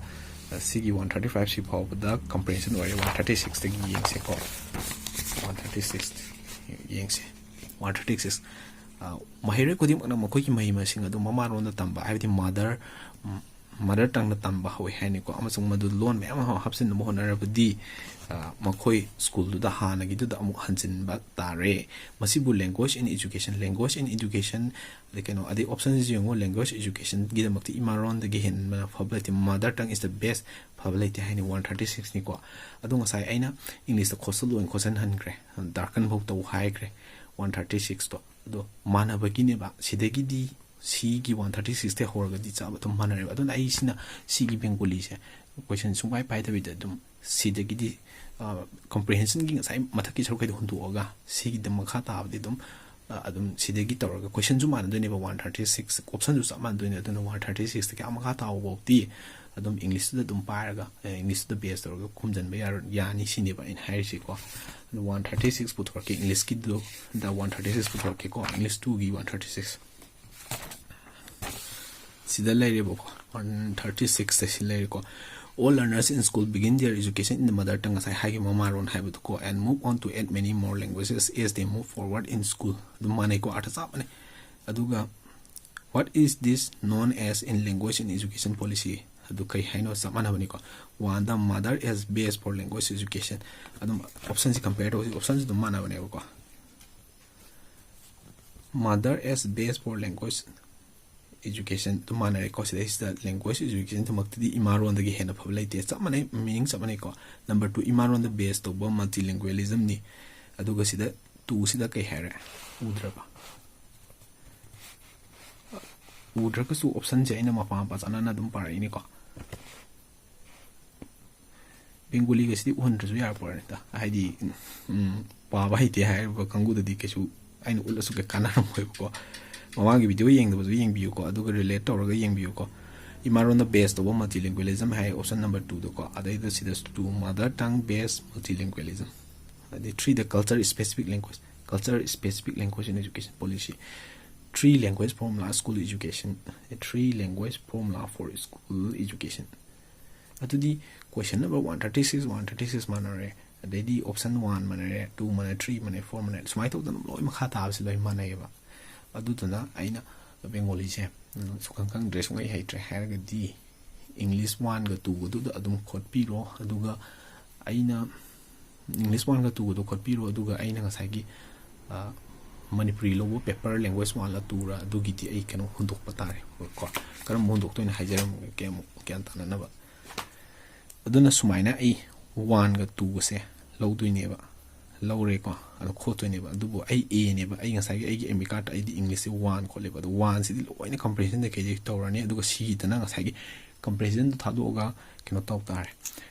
ꯑ, ꯁꯤꯒꯤ one thirty five ꯁꯤ ꯐꯥꯎꯕꯗ comprehension ꯑꯣꯏꯔꯦ꯫ One thirty sixꯇꯒꯤ ꯌꯦꯡꯁꯦꯀꯣ꯫ One thirty six ꯌꯦꯡꯁꯦ꯫ One thirty six, ꯑ, ꯃꯍꯩꯔꯣꯏ ꯈꯨꯗꯤꯡꯃꯛꯅ ꯃꯈꯣꯏꯒꯤ ꯃꯍꯩ ꯃꯁꯤꯡ ꯑꯗꯨ ꯃꯃꯥꯂꯣꯟꯗ ꯇꯝꯕ, ꯍꯥꯏꯕꯗꯤ mother, ꯎꯝ, mother tongueꯅ ꯇꯝꯕ ꯍꯧꯋꯤ ꯍꯥꯏꯅꯤꯀꯣ, ꯑꯃꯁꯨꯡ ꯃꯗꯨ ꯂꯣꯟ ꯃꯌꯥꯝ ꯑꯃ ꯍꯥꯞꯆꯤꯟꯅꯕ ꯍꯣꯠꯅꯔꯕꯗꯤ, ꯑ, ꯃꯈꯣꯏ schoolꯗꯨꯗ ꯍꯥꯟꯅꯒꯤꯗꯨꯗ ꯑꯃꯨꯛ ꯍꯟꯖꯤꯟꯕ ꯇꯥꯔꯦ꯫ ꯃꯁꯤꯕꯨ language in education, language in education, ꯑꯗꯩ ꯀꯩꯅꯣ, ꯑꯗꯩ optionꯁꯤ ꯌꯦꯡꯉꯣ, language educationꯒꯤꯗꯃꯛꯇꯤ ꯏꯃꯥꯂꯣꯟꯗꯒꯤ ꯍꯦꯟꯕ ꯐꯕ ꯂꯩꯇꯦ, mother tongue is the best, ꯐꯕ ꯂꯩꯇꯦ ꯍꯥꯏꯅꯤ꯫ One thirty sixꯅꯤꯀꯣ꯫ ꯑꯗꯣ ꯉꯁꯥꯏ ꯑꯩꯅ Englishꯇ ꯈꯣꯠꯆꯜꯂꯣꯅ ꯈꯣꯠꯆꯟꯍꯟꯈ꯭ꯔꯦ, ꯗꯥꯔꯀꯟ ꯐꯥꯎ ꯇꯧ ꯍꯥꯏꯈ꯭ꯔꯦ꯫ One thirty sixꯇꯣ ꯑꯗꯣ ꯃꯥꯟꯅꯕꯒꯤꯅꯦꯕ꯫ ꯁꯤꯗꯒꯤꯗꯤ ꯁꯤꯒꯤ one thirty sixꯇꯒꯤ ꯍꯧꯔꯒꯗꯤ ꯆꯞ ꯑꯗꯨꯝ ꯃꯥꯟꯅꯔꯦꯕ꯫ ꯑꯗꯨꯅ ꯑꯩ ꯁꯤꯅ ꯁꯤꯒꯤ ꯕꯦꯡꯒꯣꯂꯤꯁꯦ question ꯁꯨꯡꯄꯥꯏ ꯄꯥꯏꯗꯕꯤꯗ ꯑꯗꯨꯝ ꯁꯤꯗꯒꯤꯗꯤ, ꯑ, comprehensionꯒꯤ ꯉꯁꯥꯏ ꯃꯊꯛꯀꯤ ꯁꯔꯨꯛꯈꯩꯗꯣ ꯍꯨꯟꯗꯣꯛꯑꯒ ꯁꯤꯒꯤꯗ ꯃꯈꯥ ꯇꯥꯕꯗꯤ ꯑꯗꯨꯝ, ꯑ, ꯑꯗꯨꯝ ꯁꯤꯗꯒꯤ ꯇꯧꯔꯒ questionꯁꯨ ꯃꯥꯟꯅꯗꯣꯏꯅꯦꯕ, one thirty six optionꯁꯨ ꯆꯞ ꯃꯥꯟꯅꯗꯣꯏꯅꯦ꯫ ꯑꯗꯨꯅ one thirty sixꯇꯒꯤ ꯑꯥ ꯃꯈꯥ ꯇꯥꯕ ꯐꯥꯎꯗꯤ ꯑꯗꯨꯝ Englishꯇꯨꯗ ꯑꯗꯨꯝ ꯄꯥꯏꯔꯒ, ꯑ, Englishꯇꯨꯗ base ꯇꯧꯔꯒ ꯈꯨꯝꯖꯤꯟꯕ ꯌꯥꯔ-, ꯌꯥꯅꯤ ꯁꯤꯅꯦꯕ ꯑꯩꯅ ꯍꯥꯏꯔꯤꯁꯤꯀꯣ꯫ ꯑꯗꯨ one thirty six ꯄꯨꯊꯣꯔꯛꯀꯦ, Englishꯀꯤꯗꯨꯗ one thirty six ꯄꯨꯊꯣꯔꯛꯀꯦꯀꯣ, English twoꯒꯤ one thirty six꯫ ꯁꯤꯗ ꯂꯩꯔꯦꯕꯀꯣ, one thirty sixꯇ ꯁꯤ ꯂꯩꯔꯦꯀꯣ꯫ All learners in school begin their education in the mother tongue, ꯉꯁꯥꯏ ꯍꯥꯏꯈꯤꯕ ꯃꯃꯥꯂꯣꯟ ꯍꯥꯏꯕꯗꯣꯀꯣ, and move on to add many more languages as they move forward in school꯫ ꯑꯗꯨꯝ ꯃꯥꯟꯅꯩꯀꯣ, ꯑꯥꯔꯊ ꯆꯞ ꯃꯥꯟꯅꯩ꯫ ꯑꯗꯨꯒ what is this known as in language in education policy? ꯑꯗꯨ ꯀꯩ ꯍꯥꯏꯅꯣ? ꯆꯞ ꯃꯥꯟꯅꯕꯅꯤꯀꯣ꯫ One, the mother as base for language education꯫ ꯑꯗꯨꯝ optionꯁꯤ compare ꯇꯧꯁꯤ, optionꯁꯤ ꯑꯗꯨꯝ ꯃꯥꯟꯅꯕꯅꯦꯕꯀꯣ꯫ Mother as base for language education ꯑꯗꯨꯝ ꯃꯥꯟꯅꯔꯦꯀꯣ꯫ ꯁꯤꯗꯩꯁꯤꯗ language education ꯊꯃꯛꯇꯗꯤ ꯏꯃꯥꯔꯣꯟꯗꯒꯤ ꯍꯦꯟꯅ ꯐꯕ ꯂꯩꯇꯦ꯫ ꯆꯞ ꯃꯥꯟꯅꯩ, meaning ꯆꯞ ꯃꯥꯟꯅꯩꯀꯣ꯫ Number two, ꯏꯃꯥꯔꯣꯟꯗ base ꯇꯧꯕ multilingualismꯅꯤ꯫ ꯑꯗꯨꯒ ꯁꯤꯗ two ꯁꯤꯗ ꯀꯩ ꯍꯥꯏꯔꯦ? ꯎꯗ꯭ꯔꯕ? ꯎꯗ꯭ꯔꯒꯁꯨ optionꯁꯦ ꯑꯩꯅ ꯃꯄꯥ ꯃꯄꯥ ꯆꯥꯟꯅꯅ ꯑꯗꯨꯝ ꯄꯥꯔꯛꯏꯅꯤꯀꯣ꯫ ꯕꯦꯡꯒꯣꯂꯤꯒꯁꯤꯗꯤ ꯎꯍꯟꯗ꯭ꯔꯁꯨ ꯌꯥꯔꯛꯄꯅꯤꯗ, ꯍꯥꯏꯗꯤ, ꯎꯝ, ꯄꯥꯕ ꯍꯩꯇꯦ ꯍꯥꯏꯔꯤꯕ ꯀꯥꯡꯕꯨꯗꯗꯤ ꯀꯩꯁꯨ ꯑꯩꯅ ꯎꯠꯂꯁꯨ ꯀꯩ ꯀꯥꯟꯅꯔꯝꯃꯣꯏꯕꯀꯣ꯫ ꯃꯃꯥꯡꯒꯤ video ꯌꯦꯡꯗꯕꯁꯨ ꯌꯦꯡꯕꯤꯌꯨꯀꯣ, ꯑꯗꯨꯒ relate ꯇꯧꯔꯒ ꯌꯦꯡꯕꯤꯌꯨꯀꯣ꯫ ꯏꯃꯥꯔꯣꯟꯗ base ꯇꯧꯕ multilingualism ꯍꯥꯏ option number twoꯗꯀꯣ, ꯑꯗꯩꯗ ꯁꯤꯗ two, mother tongue based multilingualism꯫ ꯑꯗꯩ threeꯗ culture specific language, culture specific language in education policy, three language formula school education, three language formula for school education꯫ ꯑꯗꯨꯗꯤ question number one thirty six, one thirty six ꯃꯥꯟꯅꯔꯦ, ꯑꯗꯩꯗꯤ option one ꯃꯥꯟꯅꯔꯦ, two ꯃꯥꯟꯅꯔꯦ, three ꯃꯥꯟꯅꯔꯦ, four ꯃꯥꯟꯅꯔꯦ, ꯁꯨꯃꯥꯏꯅ ꯇꯧꯗꯅ ꯂꯣꯏ ꯃꯈꯥ ꯇꯥꯕꯁꯤ ꯂꯣꯏ ꯃꯥꯟꯅꯩꯌꯦꯕ꯫ ꯑꯗꯨꯗꯨꯅ ꯑꯩꯅ ꯕꯦꯡꯒꯣꯂꯤꯁꯦ, ꯎꯝ, ꯁꯨꯈꯪ ꯈꯪꯗ꯭ꯔꯦ, ꯁꯨꯡꯍꯩ ꯍꯩꯇ꯭ꯔꯦ ꯍꯥꯏꯔꯒꯗꯤ English oneꯒ twoꯒꯗꯨꯗ ꯑꯗꯨꯝ ꯈꯣꯠꯄꯤꯔꯣ, ꯑꯗꯨꯒ ꯑꯩꯅ English oneꯒ twoꯒꯗꯣ ꯈꯣꯠꯄꯤꯔꯣ, ꯑꯗꯨꯒ ꯑꯩꯅ ꯉꯁꯥꯏꯒꯤ, ꯑ, ꯃꯅꯤꯄꯨꯔꯤ ꯂꯧꯕ paper language oneꯂ twoꯔ ꯑꯗꯨꯒꯤꯗꯤ ꯑꯩ ꯀꯩꯅꯣ ꯍꯨꯟꯗꯣꯛꯄ ꯇꯥꯔꯦ ꯀꯣ꯫ ꯀꯔꯝꯕ ꯍꯨꯟꯗꯣꯛꯇꯣꯏꯅꯣ ꯍꯥꯏꯖꯔꯝꯃꯒꯦ ꯑꯃꯨꯛ ꯒ꯭ꯌꯥꯟ ꯇꯥꯅꯅꯕ꯫ ꯑꯗꯨꯅ ꯁꯨꯃꯥꯏꯅ ꯑꯩ oneꯒ twoꯒꯁꯦ ꯂꯧꯗꯣꯏꯅꯦꯕ, ꯂꯧꯔꯦꯀꯣ, ꯑꯗꯣ ꯈꯣꯠꯇꯣꯏꯅꯦꯕ꯫ ꯑꯗꯨꯕꯨ ꯑꯩ Aꯅꯦꯕ, ꯑꯩ ꯉꯁꯥꯏꯒꯤ ꯑꯩꯒꯤ admit cardꯇ ꯑꯩꯗꯤ Englishꯁꯦ one ꯈꯣꯠꯂꯦꯕ, ꯑꯗꯣ oneꯁꯤꯗꯤ ꯂꯣꯏꯅ comprehensionꯗ ꯀꯩꯗꯩ ꯇꯧꯔꯅꯤ, ꯑꯗꯨꯒ ꯁꯤꯒꯤꯗꯅ ꯉꯁꯥꯏꯒꯤ comprehensionꯗꯣ ꯊꯥꯗꯣꯛꯑꯒ ꯀꯩꯅꯣ ꯇꯧ ꯇꯥꯔꯦ꯫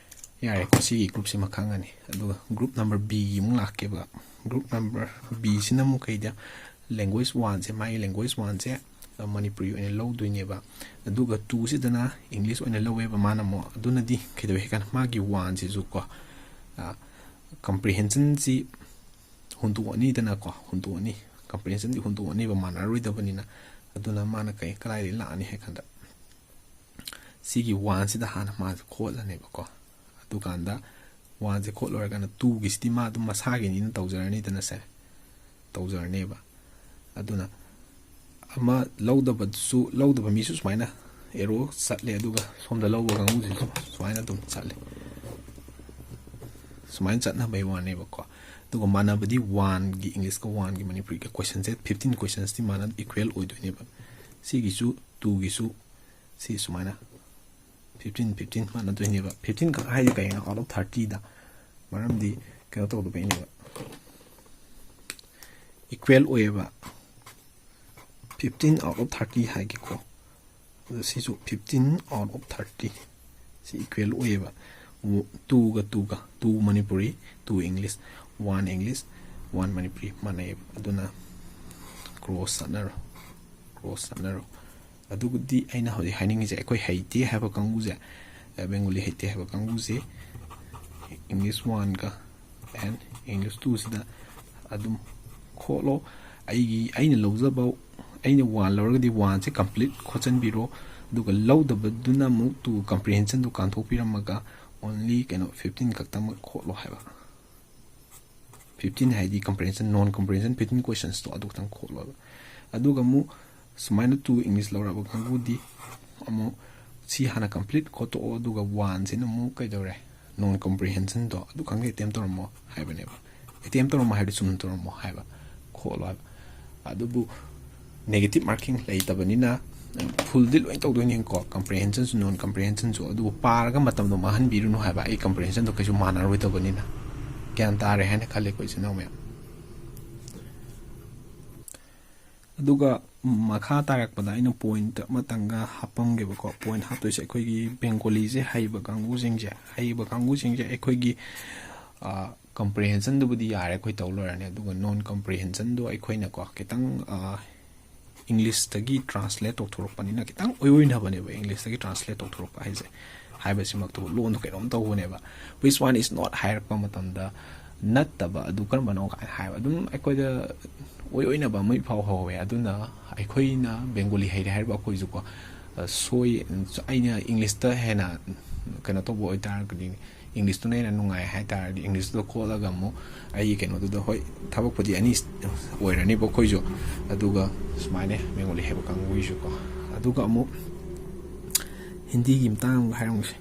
ꯌꯥꯔꯦꯀꯣ, ꯁꯤꯒꯤ groupꯁꯤꯃ ꯈꯪꯉꯅꯤ꯫ ꯑꯗꯨꯒ group number Bꯒꯤ ꯑꯃꯨꯛ ꯂꯥꯛꯀꯦꯕ꯫ Group number Bꯁꯤꯅ ꯑꯃꯨꯛ ꯀꯩꯗ, language oneꯁꯦ, ꯃꯥꯒꯤ language oneꯁꯦ, ꯑ, ꯃꯅꯤꯄꯨꯔꯤ ꯑꯣꯏꯅ ꯂꯧꯗꯣꯏꯅꯦꯕ꯫ ꯑꯗꯨꯒ twoꯁꯤꯗꯅ English ꯑꯣꯏꯅ ꯂꯧꯋꯦꯕ ꯃꯥꯅ ꯑꯃꯨꯛ꯫ ꯑꯗꯨꯅꯗꯤ ꯀꯩꯗꯧꯋꯦ ꯍꯥꯏ ꯀꯥꯟꯗ ꯃꯥꯒꯤ oneꯁꯤꯁꯨ ꯀꯣ, ꯑ, comprehensionꯁꯤ ꯍꯨꯟꯗꯣꯛꯑꯅꯤꯗꯅꯀꯣ, ꯍꯨꯟꯗꯣꯛꯑꯅꯤ꯫ Comprehensionꯗꯤ ꯍꯨꯟꯗꯣꯛꯑꯅꯤꯕ, ꯃꯥꯟꯅꯔꯣꯏꯗꯕꯅꯤꯅ꯫ ꯑꯗꯨꯅ ꯃꯥꯅ ꯀꯩ, ꯀꯗꯥꯏꯗꯒꯤ ꯂꯥꯛꯑꯅꯤ ꯍꯥꯏ ꯀꯥꯟꯗ, ꯁꯤꯒꯤ oneꯁꯤꯗ ꯍꯥꯟꯅ ꯃꯥꯁꯦ ꯈꯣꯠꯂꯅꯦꯕꯀꯣ꯫ ꯑꯗꯨꯀꯥꯟꯗ oneꯁꯦ ꯈꯣꯠ ꯂꯣꯏꯔꯀꯥꯟꯗ twoꯒꯤꯁꯤꯗꯤ ꯃꯥ ꯑꯗꯨꯝ ꯃꯁꯥꯒꯤꯅꯤꯅ ꯇꯧꯖꯔꯅꯤꯗꯅ ꯁꯦ, ꯇꯧꯖꯔꯅꯦꯕ꯫ ꯑꯗꯨꯅ ꯑꯃ ꯂꯧꯗꯕꯗꯨꯁꯨ, ꯂꯧꯗꯕ ꯃꯤꯁꯨ ꯁꯨꯃꯥꯏꯅ arrow ꯆꯠꯂꯦ, ꯑꯗꯨꯒ ꯁꯣꯝꯗ ꯂꯧꯕ ꯀꯥꯡꯕꯨꯁꯤꯁꯨ ꯁꯨꯃꯥꯏꯅ ꯑꯗꯨꯝ ꯆꯠꯂꯦ꯫ ꯁꯨꯃꯥꯏꯅ ꯆꯠꯅꯕꯩ ꯋꯥꯅꯦꯕꯀꯣ꯫ ꯑꯗꯨꯒ ꯃꯥꯟꯅꯕꯗꯤ oneꯒꯤ Englishꯀ oneꯒꯤ ꯃꯅꯤꯄꯨꯔꯤꯒ questionꯁꯦ fifteen questionsꯇꯤ ꯃꯥꯟꯅ equal ꯑꯣꯏꯗꯣꯏꯅꯦꯕ꯫ ꯁꯤꯒꯤꯁꯨ ꯇꯨꯒꯤꯁꯨ ꯁꯤ ꯁꯨꯃꯥꯏꯅ ꯐꯤꯐꯇꯤꯟ ꯐꯤꯐꯇꯤꯟ ꯃꯥꯟꯅꯗꯣꯏꯅꯦꯕ꯫ ꯐꯤꯐꯇꯤꯟ ꯈꯛ ꯍꯥꯏꯗꯤ ꯀꯩꯅꯣ? Out of thirty ꯗ꯫ ꯃꯔꯝꯗꯤ ꯀꯩꯅꯣ ꯇꯧꯗꯕꯩꯅꯦꯕ, equal ꯑꯣꯏꯌꯦꯕ꯫ Fifteen out of thirty ꯍꯥꯏꯒꯦꯀꯣ꯫ ꯑꯗꯣ ꯁꯤꯁꯨ fifteen out of thirty ꯁꯤ equal ꯑꯣꯏꯌꯦꯕ꯫ ꯇꯨꯒ ꯇꯨꯒ, two Manipuri, two English, one English, one Manipuri ꯃꯥꯟꯅꯩꯌꯦꯕ꯫ ꯑꯗꯨꯅ ꯀ꯭ꯔꯣꯁ ꯆꯠꯅꯔꯣ, ꯀ꯭ꯔꯣꯁ ꯆꯠꯅꯔꯣ꯫ ꯑꯗꯨꯕꯨꯗꯤ ꯑꯩꯅ ꯍꯧꯖꯤꯛ ꯍꯥꯏꯅꯤꯡꯉꯤꯁꯦ, ꯑꯩꯈꯣꯏ ꯍꯩꯇꯦ ꯍꯥꯏꯕ ꯀꯥꯡꯕꯨꯁꯦ, ꯕꯦꯡꯒꯣꯂꯤ ꯍꯩꯇꯦ ꯍꯥꯏꯕ ꯀꯥꯡꯕꯨꯁꯦ, English one ꯒ and English two ꯁꯤꯗ ꯑꯗꯨꯝ ꯈꯣꯠꯂꯣ꯫ ꯑꯩꯒꯤ, ꯑꯩꯅ ꯂꯧꯖꯕ, ꯑꯩꯅ one ꯂꯧꯔꯒꯗꯤ one ꯁꯦ complete ꯈꯣꯠꯆꯟꯕꯤꯔꯣ꯫ ꯑꯗꯨꯒ ꯂꯧꯗꯕꯗꯨꯅ ꯑꯃꯨꯛ two comprehension ꯗꯨ ꯀꯥꯟꯊꯣꯛꯄꯤꯔꯝꯃꯒ only ꯀꯩꯅꯣ fifteen ꯈꯛꯇꯃꯛ ꯈꯣꯠꯂꯣ ꯍꯥꯏꯕ꯫ Fifteen ꯍꯥꯏꯗꯤ comprehension, non comprehension fifteen questions ꯇꯣ ꯑꯗꯨ ꯈꯛꯇꯪ ꯈꯣꯠꯂꯣ ꯍꯥꯏꯕ꯫ ꯑꯗꯨꯒ ꯑꯃꯨꯛ ꯁꯨꯃꯥꯏꯅ two English ꯂꯧꯔꯕ ꯀꯥꯡꯕꯨꯗꯤ ꯑꯃꯨꯛ ꯁꯤ ꯍꯥꯟꯅ complete ꯈꯣꯠꯇꯣꯛꯑꯣ, ꯑꯗꯨꯒ one ꯁꯤꯅ ꯑꯃꯨꯛ ꯀꯩꯗꯧꯔꯦ, non comprehension ꯗꯣ ꯑꯗꯨ ꯈꯪꯒꯩ attempt ꯇꯧꯔꯝꯃꯣ ꯍꯥꯏꯕꯅꯦꯕ꯫ Attempt ꯇꯧꯔꯝꯃꯣ ꯍꯥꯏꯕꯗꯤ ꯆꯨꯝꯅ ꯇꯧꯔꯝꯃꯣ ꯍꯥꯏꯕ, ꯈꯣꯠꯂꯣ ꯍꯥꯏꯕ꯫ ꯑꯗꯨꯕꯨ negative marking ꯂꯩꯇꯕꯅꯤꯅ full ꯗꯤ ꯂꯣꯏ ꯇꯧꯗꯣꯏꯅꯤꯀꯣ, comprehension ꯁꯨ non comprehension ꯁꯨ꯫ ꯑꯗꯨꯕꯨ ꯄꯥꯔꯒ ꯃꯇꯝꯗꯣ ꯃꯥꯡꯍꯟꯕꯤꯔꯨꯅꯨ ꯍꯥꯏꯕ, ꯑꯩ comprehension ꯗꯣ ꯀꯩꯁꯨ ꯃꯥꯟꯅꯔꯣꯏꯗꯕꯅꯤꯅ꯫ ꯒ꯭ꯌꯥꯟ ꯇꯥꯔꯦ ꯍꯥꯏꯅ ꯈꯜꯂꯦꯀꯣ, ꯏꯆꯤꯟ ꯏꯅꯥꯎ ꯃꯌꯥꯝ꯫ ꯑꯗꯨꯒ ꯃꯈꯥ ꯇꯥꯔꯛꯄꯗ ꯑꯩꯅ point ꯑꯃꯇꯪꯒ ꯍꯥꯞꯄꯝꯒꯦꯕꯀꯣ꯫ Point ꯍꯥꯞꯇꯣꯏꯁꯦ, ꯑꯩꯈꯣꯏꯒꯤ ꯕꯦꯡꯒꯣꯂꯤꯁꯦ ꯍꯩꯕ ꯀꯥꯡꯕꯨꯁꯤꯡꯁꯦ, ꯍꯩꯕ ꯀꯥꯡꯕꯨꯁꯤꯡꯁꯦ ꯑꯩꯈꯣꯏꯒꯤ, ꯑ, comprehension ꯗꯨꯕꯨꯗꯤ ꯌꯥꯔꯦ, ꯑꯩꯈꯣꯏ ꯇꯧ ꯂꯣꯏꯔꯅꯤ꯫ ꯑꯗꯨꯒ non comprehension ꯗꯣ ꯑꯩꯈꯣꯏꯅꯀꯣ ꯈꯤꯇꯪ, ꯑ, English ꯇꯒꯤ translate ꯇꯧꯊꯣꯔꯛꯄꯅꯤꯅ ꯈꯤꯇꯪ ꯑꯣꯏꯑꯣꯏꯅꯕꯅꯦꯕ, English ꯇꯒꯤ translate ꯇꯧꯊꯣꯔꯛꯄ ꯍꯥꯏꯁꯦ꯫ ꯍꯥꯏꯕꯁꯤꯃꯛꯇꯕꯨ ꯂꯣꯟꯗꯣ ꯀꯩꯅꯣꯝ ꯇꯧꯕꯅꯦꯕ꯫ Which one is not ꯍꯥꯏꯔꯛꯄ ꯃꯇꯝꯗ ꯅꯠꯇꯕ ꯑꯗꯨ ꯀꯔꯝꯕꯅꯣ ꯀꯥꯏꯅ ꯍꯥꯏꯕ, ꯑꯗꯨꯝ ꯑꯩꯈꯣꯏꯗ ꯑꯣꯏ ꯑꯣꯏꯅꯕ ꯑꯃ ꯏꯐꯥꯎ ꯐꯥꯎꯍꯧꯋꯦ꯫ ꯑꯗꯨꯅ ꯑꯩꯈꯣꯏꯅ ꯕꯦꯡꯒꯣꯂꯤ ꯍꯩꯔꯦ ꯍꯥꯏꯔꯤꯕ ꯑꯩꯈꯣꯏꯁꯨꯀꯣ, ꯑ, ꯁꯣꯏ, ꯑꯩꯅ English ꯇ ꯍꯦꯟꯅ ꯀꯩꯅꯣ ꯇꯧꯕ ꯑꯣꯏꯇꯥꯔꯒꯗꯤ, English ꯇꯨꯅ ꯍꯦꯟꯅ ꯅꯨꯡꯉꯥꯏ ꯍꯥꯏꯇꯥꯔꯗꯤ, English ꯇꯨꯗ ꯈꯣꯠꯂꯒ ꯑꯃꯨꯛ ꯑꯩꯒꯤ ꯀꯩꯅꯣꯗꯨꯗ, ꯍꯣꯏ, ꯊꯕꯛꯄꯨꯗꯤ ꯑꯅꯤ ꯑꯣꯏꯔꯅꯤꯕ ꯑꯩꯈꯣꯏꯁꯨ, ꯑꯗꯨꯒ ꯁꯨꯃꯥꯏꯅ ꯕꯦꯡꯒꯣꯂꯤ ꯍꯩꯕ ꯀꯥꯡꯕꯨꯒꯤꯁꯨꯀꯣ꯫ ꯑꯗꯨꯒ ꯑꯃꯨꯛ ꯍꯤꯟꯗꯤꯒꯤ ꯃꯇꯥꯡ ꯑꯃꯨꯛ ꯍꯥꯏꯔꯝꯒꯦ꯫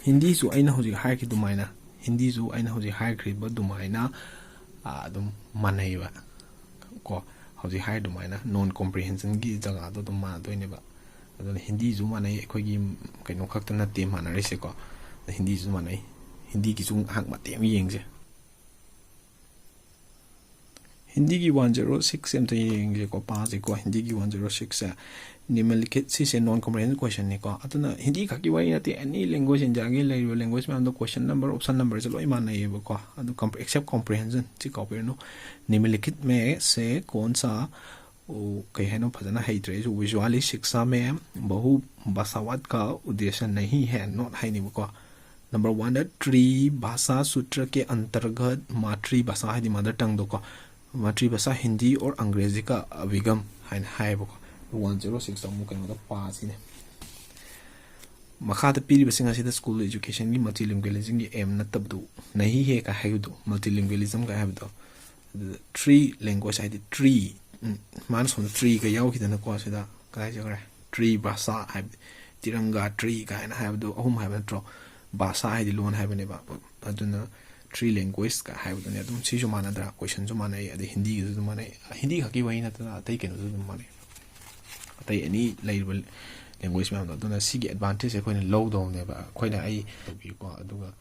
ꯍꯤꯟꯗꯤꯁꯨ ꯑꯩꯅ ꯍꯧꯖꯤꯛ ꯍꯥꯏꯈꯤ ꯑꯗꯨꯃꯥꯏꯅ, ꯍꯤꯟꯗꯤꯁꯨ ꯑꯩꯅ ꯍꯧꯖꯤꯛ ꯍꯥꯏꯈ꯭ꯔꯤꯕ ꯑꯗꯨꯃꯥꯏꯅ, ꯑ, ꯑꯗꯨꯝ ꯃꯥꯟꯅꯩꯕ ꯀꯣ꯫ ꯍꯧꯖꯤꯛ ꯍꯥꯏꯔꯤ ꯑꯗꯨꯃꯥꯏꯅ non comprehensionꯒꯤ ꯖꯒꯥꯗꯣ ꯑꯗꯨꯝ ꯃꯥꯟꯅꯗꯣꯏꯅꯦꯕ꯫ ꯑꯗꯨꯅ ꯍꯤꯟꯗꯤꯁꯨ ꯃꯥꯟꯅꯩ, ꯑꯩꯈꯣꯏꯒꯤ ꯀꯩꯅꯣ ꯈꯛꯇ ꯅꯠꯇꯦ ꯃꯥꯟꯅꯔꯤꯁꯦꯀꯣ꯫ ꯍꯤꯟꯗꯤꯁꯨ ꯃꯥꯟꯅꯩ, ꯍꯤꯟꯗꯤꯒꯤꯁꯨ ꯉꯥꯏꯍꯥꯛ ꯃꯇꯦꯛ ꯑꯃ ꯌꯦꯡꯁꯦ꯫ ꯍꯤꯟꯗꯤꯒꯤ ꯋꯥꯟ ꯖꯦꯔꯣ ꯁꯤꯛꯁꯁꯦ ꯑꯝꯇ ꯌꯦꯡꯒꯦꯀꯣ, ꯄꯥꯁꯦꯀꯣ꯫ ꯍꯤꯟꯗꯤꯒꯤ ꯋꯥꯟ ꯖꯦꯔꯣ ꯁꯤꯛꯁꯁꯦ, ꯅꯤꯝꯅꯂꯤꯈꯤꯠ, ꯁꯤꯁꯦ non comprehension questionꯅꯤꯀꯣ꯫ ꯑꯗꯨꯅ ꯍꯤꯟꯗꯤ ꯈꯛꯀꯤ ꯋꯥꯔꯤ ꯅꯠꯇꯦ, any language, ꯏꯟꯗꯤꯌꯥꯒꯤ ꯂꯩꯔꯤꯕ language ꯃꯌꯥꯝꯗꯣ question number, option numberꯁꯦ ꯂꯣꯏ ꯃꯥꯟꯅꯩꯌꯦꯕꯀꯣ꯫ ꯑꯗꯨ com-, except comprehension, ꯁꯤ ꯀꯥꯎꯕꯤꯔꯅꯨ꯫ निम्नलिखित में से कौन सा, ꯎ, ꯀꯩ ꯍꯥꯏꯅꯣ ꯐꯖꯅ ꯍꯩꯇ꯭ꯔꯦ ꯑꯩꯁꯨ꯫ विश्वाली शिक्षा में बहुभाषावाद का उद्देश्य नहीं है, not ꯍꯥꯏꯅꯤꯕꯀꯣ꯫ Number oneꯗ त्रिभाषा सूत्र के अंतर्गत मातृभाषा ꯍꯥꯏꯗꯤ mother tongueꯗꯣꯀꯣ, मातृभाषा हिंदी और अंग्रेजी का अभिगम ꯍꯥꯏꯅ ꯍꯥꯏꯌꯦꯕꯀꯣ꯫ ꯋꯥꯟ ꯖꯦꯔꯣ ꯁꯤꯛꯁꯇ ꯑꯃꯨꯛ ꯀꯩꯅꯣꯗ ꯄꯥꯁꯤꯅꯦ꯫ ꯃꯈꯥꯗ ꯄꯤꯔꯤꯕꯁꯤꯡ ꯑꯁꯤꯗ school educationꯒꯤ multilingualismꯒꯤ aim ꯅꯠꯇꯕꯗꯨ, नहीं है ꯀꯥꯏ ꯍꯥꯏꯕꯗꯣ, multilingualism ꯀꯥꯏ ꯍꯥꯏꯕꯗꯣ, ꯑꯗꯨꯗ three language ꯍꯥꯏꯗꯤ three, ꯎꯝ, ꯃꯥꯅ ꯁꯣꯝꯗ threeꯒ ꯌꯥꯎꯈꯤꯗꯅꯀꯣ, ꯁꯤꯗ ꯀꯗꯥꯏ ꯆꯠꯈ꯭ꯔꯦ? त्रिभाषा ꯍꯥꯏꯕꯗꯤ तिरंगा three ꯀꯥꯏꯅ ꯍꯥꯏꯕꯗꯣ, ꯑꯍꯨꯝ ꯍꯥꯏꯕ ꯅꯠꯇ꯭ꯔꯣ? ꯚꯥꯁꯥ ꯍꯥꯏꯗꯤ ꯂꯣꯟ ꯍꯥꯏꯕꯅꯦꯕ꯫ ꯑꯗꯨꯅ three language ꯀ ꯍꯥꯏꯕꯗꯨꯅꯦ꯫ ꯑꯗꯨꯝ ꯁꯤꯁꯨ ꯃꯥꯟꯅꯗ꯭ꯔꯥ? Questionꯁꯨ ꯃꯥꯟꯅꯩ, ꯑꯗꯩ ꯍꯤꯟꯗꯤꯒꯤꯁꯨ ꯑꯗꯨꯝ ꯃꯥꯟꯅꯩ꯫ ꯍꯤꯟꯗꯤ ꯈꯛꯀꯤ ꯋꯥꯔꯤ ꯅꯠꯇꯅ ꯑꯇꯩ ꯀꯩꯅꯣꯁꯨ ꯑꯗꯨꯝ ꯃꯥꯟꯅꯩ, ꯑꯇꯩ any ꯂꯩꯔꯤꯕ language ꯃꯌꯥꯝꯗꯣ꯫ ꯑꯗꯨꯅ ꯁꯤꯒꯤ advantageꯁꯦ ꯑꯩꯈꯣꯏꯅ ꯂꯧꯗꯧꯅꯦꯕ꯫ ꯑꯩꯈꯣꯏꯅ ꯑꯩ ꯇꯧꯕꯤꯌꯨꯀꯣ, ꯑꯗꯨꯒ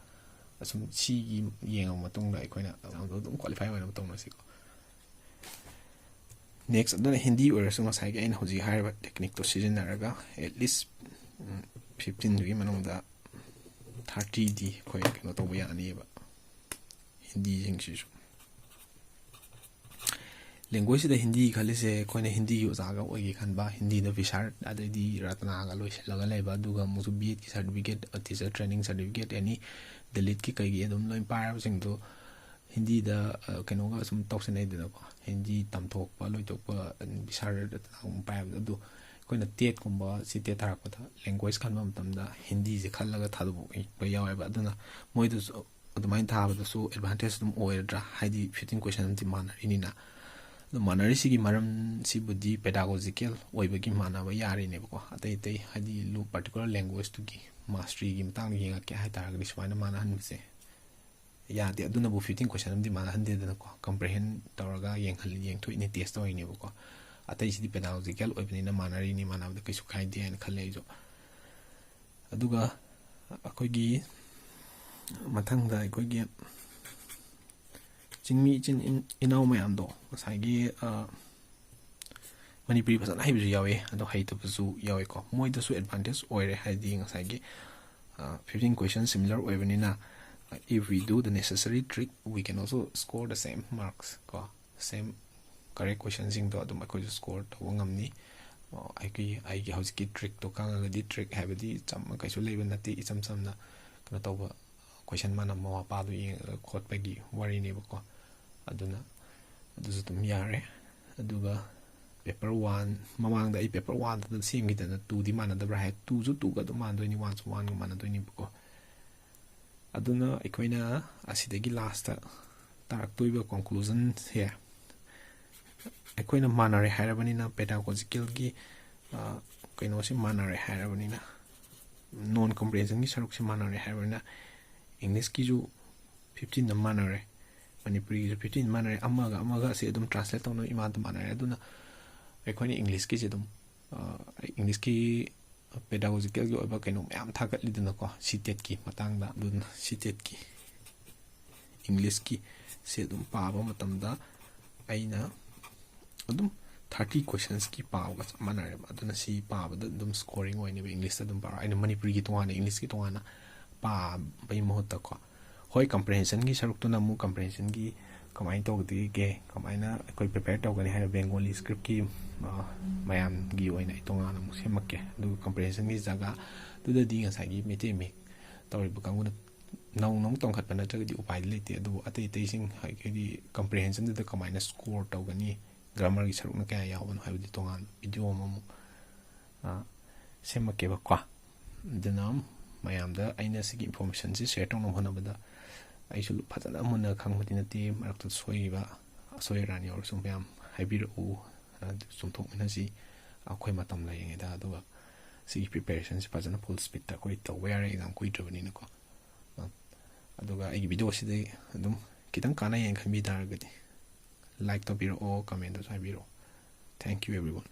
ꯑꯁꯨꯝ ꯁꯤꯒꯤ ꯌꯦꯡꯉꯕ ꯃꯇꯨꯡꯗ ꯑꯩꯈꯣꯏꯅ ꯑꯗꯨꯝ qualify ꯑꯣꯏꯅꯕ ꯇꯧꯅꯁꯤꯀꯣ꯫ Next, ꯑꯗꯨꯅ ꯍꯤꯟꯗꯤ ꯑꯣꯏꯔꯁꯨ ꯉꯁꯥꯏꯒꯤ ꯑꯩꯅ ꯍꯧꯖꯤꯛ ꯍꯥꯏꯔꯤꯕ techniqueꯇꯣ ꯁꯤꯖꯤꯟꯅꯔꯒ at least, ꯎꯝ, fifteenꯗꯨꯒꯤ ꯃꯅꯨꯡꯗ thirtyꯗꯤ ꯑꯩꯈꯣꯏ ꯀꯩꯅꯣ ꯇꯧꯕ ꯌꯥꯅꯤꯕ, ꯍꯤꯟꯗꯤꯁꯤꯡꯁꯤꯁꯨ꯫ Languageꯁꯤꯗ ꯍꯤꯟꯗꯤ ꯈꯜꯂꯤꯁꯦ ꯑꯩꯈꯣꯏꯅ ꯍꯤꯟꯗꯤꯒꯤ ꯑꯣꯖꯥꯒ ꯑꯣꯏꯒꯦ ꯈꯟꯕ, ꯍꯤꯟꯗꯤꯗ ꯕꯤꯁꯥꯔꯠ ꯑꯗꯩꯗꯤ ꯔꯇꯅꯥꯒ ꯂꯣꯏꯁꯤꯜꯂꯒ ꯂꯩꯕ, ꯑꯗꯨꯒ ꯑꯃꯨꯛꯁꯨ B.Edꯀꯤ certificate, teacher training certificate, any ꯗꯂꯤꯠꯀꯤ ꯀꯩꯒꯤ ꯑꯗꯨꯝ ꯂꯣꯏ ꯄꯥꯏꯔꯕꯁꯤꯡꯗꯣ ꯍꯤꯟꯗꯤꯗ, ꯑ, ꯀꯩꯅꯣꯒ ꯁꯨꯝ ꯇꯧꯁꯟꯅꯩꯗꯅꯀꯣ, ꯍꯤꯟꯗꯤ ꯇꯝꯊꯣꯛꯄ ꯂꯣꯏꯊꯣꯛꯄ, ꯕꯤꯁꯥꯔꯠ ꯔꯇꯅꯥꯒꯨꯝꯕ ꯄꯥꯏꯕꯗꯣ꯫ ꯑꯗꯨ ꯑꯩꯈꯣꯏꯅ TETꯀꯨꯝꯕ, CTET ꯊꯥꯔꯛꯄꯗ language ꯈꯟꯕ ꯃꯇꯝꯗ ꯍꯤꯟꯗꯤꯁꯦ ꯈꯜꯂꯒ ꯊꯥꯗꯣꯛꯄ ꯌꯥꯎꯋꯦꯕ꯫ ꯑꯗꯨꯅ ꯃꯣꯏꯗꯁꯨ ꯑꯗꯨꯃꯥꯏꯅ ꯊꯥꯕꯗꯁꯨ advantage ꯑꯗꯨꯝ ꯑꯣꯏꯔꯗ꯭ꯔꯥ? ꯍꯥꯏꯗꯤ fifteen questionꯗꯤ ꯃꯥꯟꯅꯔꯤꯅꯤꯅ꯫ ꯑꯗꯣ ꯃꯥꯟꯅꯔꯤꯁꯤꯒꯤ ꯃꯔꯝꯁꯤꯕꯨꯗꯤ pedagogical ꯑꯣꯏꯕꯒꯤ ꯃꯥꯟꯅꯕ ꯌꯥꯔꯤꯅꯦꯕꯀꯣ꯫ ꯑꯇꯩ ꯑꯇꯩ ꯍꯥꯏꯗꯤ ꯂꯨ-, particular languageꯇꯨꯒꯤ masteryꯒꯤ ꯃꯇꯥꯡꯗ ꯌꯦꯡꯉꯛꯀꯦ ꯍꯥꯏ ꯇꯥꯔꯒꯗꯤ ꯁꯨꯃꯥꯏꯅ ꯃꯥꯟꯅꯍꯟꯕꯁꯦ ꯌꯥꯗꯦ꯫ ꯑꯗꯨꯅꯕꯨ fifteen question ꯑꯃꯗꯤ ꯃꯥꯟꯅꯍꯟꯗꯦꯗꯅꯀꯣ, comprehend ꯇꯧꯔꯒ ꯌꯦꯡꯍꯜ ꯌꯦꯡꯊꯣꯛꯏꯅꯦ, test ꯇꯧꯔꯤꯅꯦꯕꯀꯣ꯫ ꯑꯇꯩꯁꯤꯗꯤ pedagogical ꯑꯣꯏꯕꯅꯤꯅ ꯃꯥꯟꯅꯔꯤꯅꯤ, ꯃꯥꯟꯅꯕꯗ ꯀꯩꯁꯨ ꯀꯥꯏꯗꯦ ꯍꯥꯏꯅ ꯈꯜꯂꯦ ꯑꯩꯁꯨ꯫ ꯑꯗꯨꯒ ꯑꯩꯈꯣꯏꯒꯤ ꯃꯊꯪꯗ ꯑꯩꯈꯣꯏꯒꯤ ꯆꯤꯡꯃꯤ ꯏꯆꯤꯟ ꯏꯟ- ꯏꯅꯥꯎ ꯃꯌꯥꯝꯗꯣ ꯉꯁꯥꯏꯒꯤ ꯃꯅꯤꯄꯨꯔꯤ ꯐꯖꯅ ꯍꯩꯕꯁꯨ ꯌꯥꯎꯋꯦ, ꯑꯗꯣ ꯍꯩꯇꯕꯁꯨ ꯌꯥꯎꯋꯦꯀꯣ꯫ ꯃꯣꯏꯗꯁꯨ advantage ꯑꯣꯏꯔꯦ, ꯍꯥꯏꯗꯤ ꯉꯁꯥꯏꯒꯤ fifteen question similar ꯑꯣꯏꯕꯅꯤꯅ, if we do the necessary trick, we can also score the same marks ꯀꯣ, same correct questionꯁꯤꯡꯗꯣ ꯑꯗꯨꯝ ꯑꯩꯈꯣꯏꯁꯨ score ꯇꯧꯕ ꯉꯝꯅꯤ꯫ ꯑꯩꯒꯤ ꯑꯩꯒꯤ ꯍꯧꯖꯤꯛꯀꯤ trickꯇꯣ ꯈꯪꯉꯒꯗꯤ, trick ꯍꯥꯏꯕꯗꯤ ꯆꯝꯅ ꯀꯩꯁꯨ ꯂꯩꯕ ꯅꯠꯇꯦ, ꯏꯆꯝ ꯆꯝꯅ ꯀꯩꯅꯣ ꯇꯧꯕ, question ꯃꯥꯅ ꯃꯃꯥ ꯃꯄꯥꯗꯨ ꯌꯦꯡꯉꯒ ꯈꯣꯠꯄꯒꯤ ꯋꯥꯔꯤꯅꯦꯕꯀꯣ꯫ ꯑꯗꯨꯅ ꯑꯗꯨꯁꯨ ꯑꯗꯨꯝ ꯌꯥꯔꯦ꯫ ꯑꯗꯨꯒ paper one, ꯃꯃꯥꯡꯗ ꯑꯩ paper oneꯗ ꯁꯦꯝꯈꯤꯗꯅ, twoꯗꯤ ꯃꯥꯟꯅꯗꯕ꯭ꯔꯥ ꯍꯥꯏ, twoꯁꯨ twoꯒ ꯑꯗꯨꯝ ꯃꯥꯟꯅꯗꯣꯏꯅꯤ, oneꯁꯨ oneꯒ ꯃꯥꯟꯅꯗꯣꯏꯅꯤꯕꯀꯣ꯫ ꯑꯗꯨꯅ ꯑꯩꯈꯣꯏꯅ ꯑꯁꯤꯗꯒꯤ lastꯇ ꯇꯥꯔꯛꯇꯣꯏꯕ conclusionꯁꯦ, ꯑꯩꯈꯣꯏꯅ ꯃꯥꯟꯅꯔꯦ ꯍꯥꯏꯔꯕꯅꯤꯅ, pedagogicalꯒꯤ ꯀꯩꯅꯣꯁꯤ ꯃꯥꯟꯅꯔꯦ ꯍꯥꯏꯔꯕꯅꯤꯅ, non comprehensionꯒꯤ ꯁꯔꯨꯛꯁꯤ ꯃꯥꯟꯅꯔꯦ ꯍꯥꯏꯔꯕꯅꯤꯅ, Englishꯀꯤꯁꯨ fifteen ꯑꯃ ꯃꯥꯟꯅꯔꯦ, ꯃꯅꯤꯄꯨꯔꯤꯒꯤꯁꯨ fifteen ꯃꯥꯟꯅꯔꯦ, ꯑꯃꯒ ꯑꯃꯒ ꯑꯁꯤ ꯑꯗꯨꯝ translate ꯇꯧꯅꯕ ꯏꯃꯥꯟꯗ ꯃꯥꯟꯅꯔꯦ꯫ ꯑꯗꯨꯅ ꯑꯩꯈꯣꯏꯅ Englishꯀꯤꯁꯦ ꯑꯗꯨꯝ, Englishꯀꯤ pedagogicalꯒꯤ ꯑꯣꯏꯕ ꯀꯩꯅꯣ ꯃꯌꯥꯝ ꯊꯥꯒꯠꯂꯤꯗꯅꯀꯣ, CTETꯀꯤ ꯃꯇꯥꯡꯗ꯫ ꯑꯗꯨꯅ CTETꯀꯤ Englishꯀꯤ ꯁꯦ ꯑꯗꯨꯝ ꯄꯥꯕ ꯃꯇꯝꯗ ꯑꯩꯅ ꯑꯗꯨꯝ thirty questionsꯀꯤ ꯄꯥꯕꯒ ꯆꯞ ꯃꯥꯟꯅꯔꯦꯕ꯫ ꯑꯗꯨꯅ ꯁꯤ ꯄꯥꯕꯗ ꯑꯗꯨꯝ scoring ꯑꯣꯏꯅꯦꯕ, Englishꯇ ꯑꯗꯨꯝ ꯄꯥꯔꯣ꯫ ꯑꯩꯅ ꯃꯅꯤꯄꯨꯔꯤꯒꯤ ꯇꯣꯉꯥꯟꯅ, Englishꯀꯤ ꯇꯣꯉꯥꯟꯅ ꯄꯥꯕꯒꯤ ꯃꯍꯨꯠꯇꯀꯣ꯫ ꯍꯣꯏ, comprehensionꯒꯤ ꯁꯔꯨꯛꯇꯨꯅ ꯑꯃꯨꯛ comprehensionꯒꯤ ꯀꯃꯥꯏꯅ ꯇꯧꯒꯗꯒꯦ, ꯀꯃꯥꯏꯅ ꯑꯩꯈꯣꯏ prepare ꯇꯧꯒꯅꯤ ꯍꯥꯏꯅ Bengali scriptꯀꯤ ꯃꯌꯥꯝꯒꯤ ꯑꯣꯏꯅ ꯑꯩ ꯇꯣꯉꯥꯟꯅ ꯑꯃꯨꯛ ꯁꯦꯝꯃꯛꯀꯦ꯫ ꯑꯗꯨꯒ comprehensionꯒꯤ ꯖꯒꯥꯗꯨꯗꯗꯤ ꯉꯁꯥꯏꯒꯤ ꯃꯩꯇꯩ ꯃꯌꯦꯛ ꯇꯧꯔꯤꯕ ꯀꯥꯡꯕꯨꯅ ꯅꯧꯅ ꯑꯃꯨꯛ ꯇꯧꯈꯠꯄ ꯅꯠꯇ꯭ꯔꯒꯗꯤ ꯎꯄꯥꯏꯗꯤ ꯂꯩꯇꯦ꯫ ꯑꯗꯨꯕꯨ ꯑꯇꯩ ꯑꯇꯩꯁꯤꯡ, ꯍꯥꯏꯗꯤ comprehensionꯗꯨꯗ ꯀꯃꯥꯏꯅ score ꯇꯧꯒꯅꯤ, grammarꯒꯤ ꯁꯔꯨꯛꯅ ꯀꯌꯥ ꯌꯥꯎꯕꯅꯣ ꯍꯥꯏꯕꯗꯤ ꯇꯣꯉꯥꯟꯕ video ꯑꯃꯃꯨꯛ ꯁꯦꯝꯃꯛꯀꯦꯕꯀꯣ꯫ ꯑꯗꯨꯅ ꯃꯌꯥꯝꯗ ꯑꯩꯅ ꯁꯤꯒꯤ informationꯁꯤ share ꯇꯧꯅꯕ ꯍꯣꯠꯅꯕꯗ ꯑꯩꯁꯨ ꯐꯖꯅ ꯃꯨꯟꯅ ꯈꯪꯕꯗꯤ ꯅꯠꯇꯦ, ꯃꯔꯛꯇ ꯁꯣꯏꯈꯤꯕ ꯑꯁꯣꯏ ꯑꯔꯥꯟ ꯌꯥꯎꯔꯁꯨ ꯃꯌꯥꯝ ꯍꯥꯏꯕꯤꯔꯛꯎ, ꯆꯨꯝꯊꯣꯛꯃꯤꯟꯅꯁꯤ ꯑꯩꯈꯣꯏ ꯃꯇꯝ ꯂꯩꯔꯤꯉꯩꯗ꯫ ꯑꯗꯨꯒ ꯁꯤꯒꯤ preparationꯁꯤ ꯐꯖꯅ full speedꯇ ꯑꯩꯈꯣꯏ ꯇꯧꯕ ꯌꯥꯔꯦ, exam ꯀꯨꯏꯗ꯭ꯔꯕꯅꯤꯅꯀꯣ꯫ ꯑꯗꯨꯒ ꯑꯩꯒꯤ ꯚꯤꯗꯤꯑꯣꯁꯤꯗ ꯑꯗꯨꯝ ꯈꯤꯇꯪ ꯀꯥꯟꯅꯩ ꯍꯥꯏꯅ ꯈꯟꯕꯤ ꯇꯥꯔꯒꯗꯤ ꯂꯥꯏꯛ ꯇꯧꯕꯤꯔꯛꯑꯣ, ꯀꯃꯦꯟꯗꯁꯨ ꯍꯥꯏꯕꯤꯔꯛꯑꯣ꯫ Thank you everyone.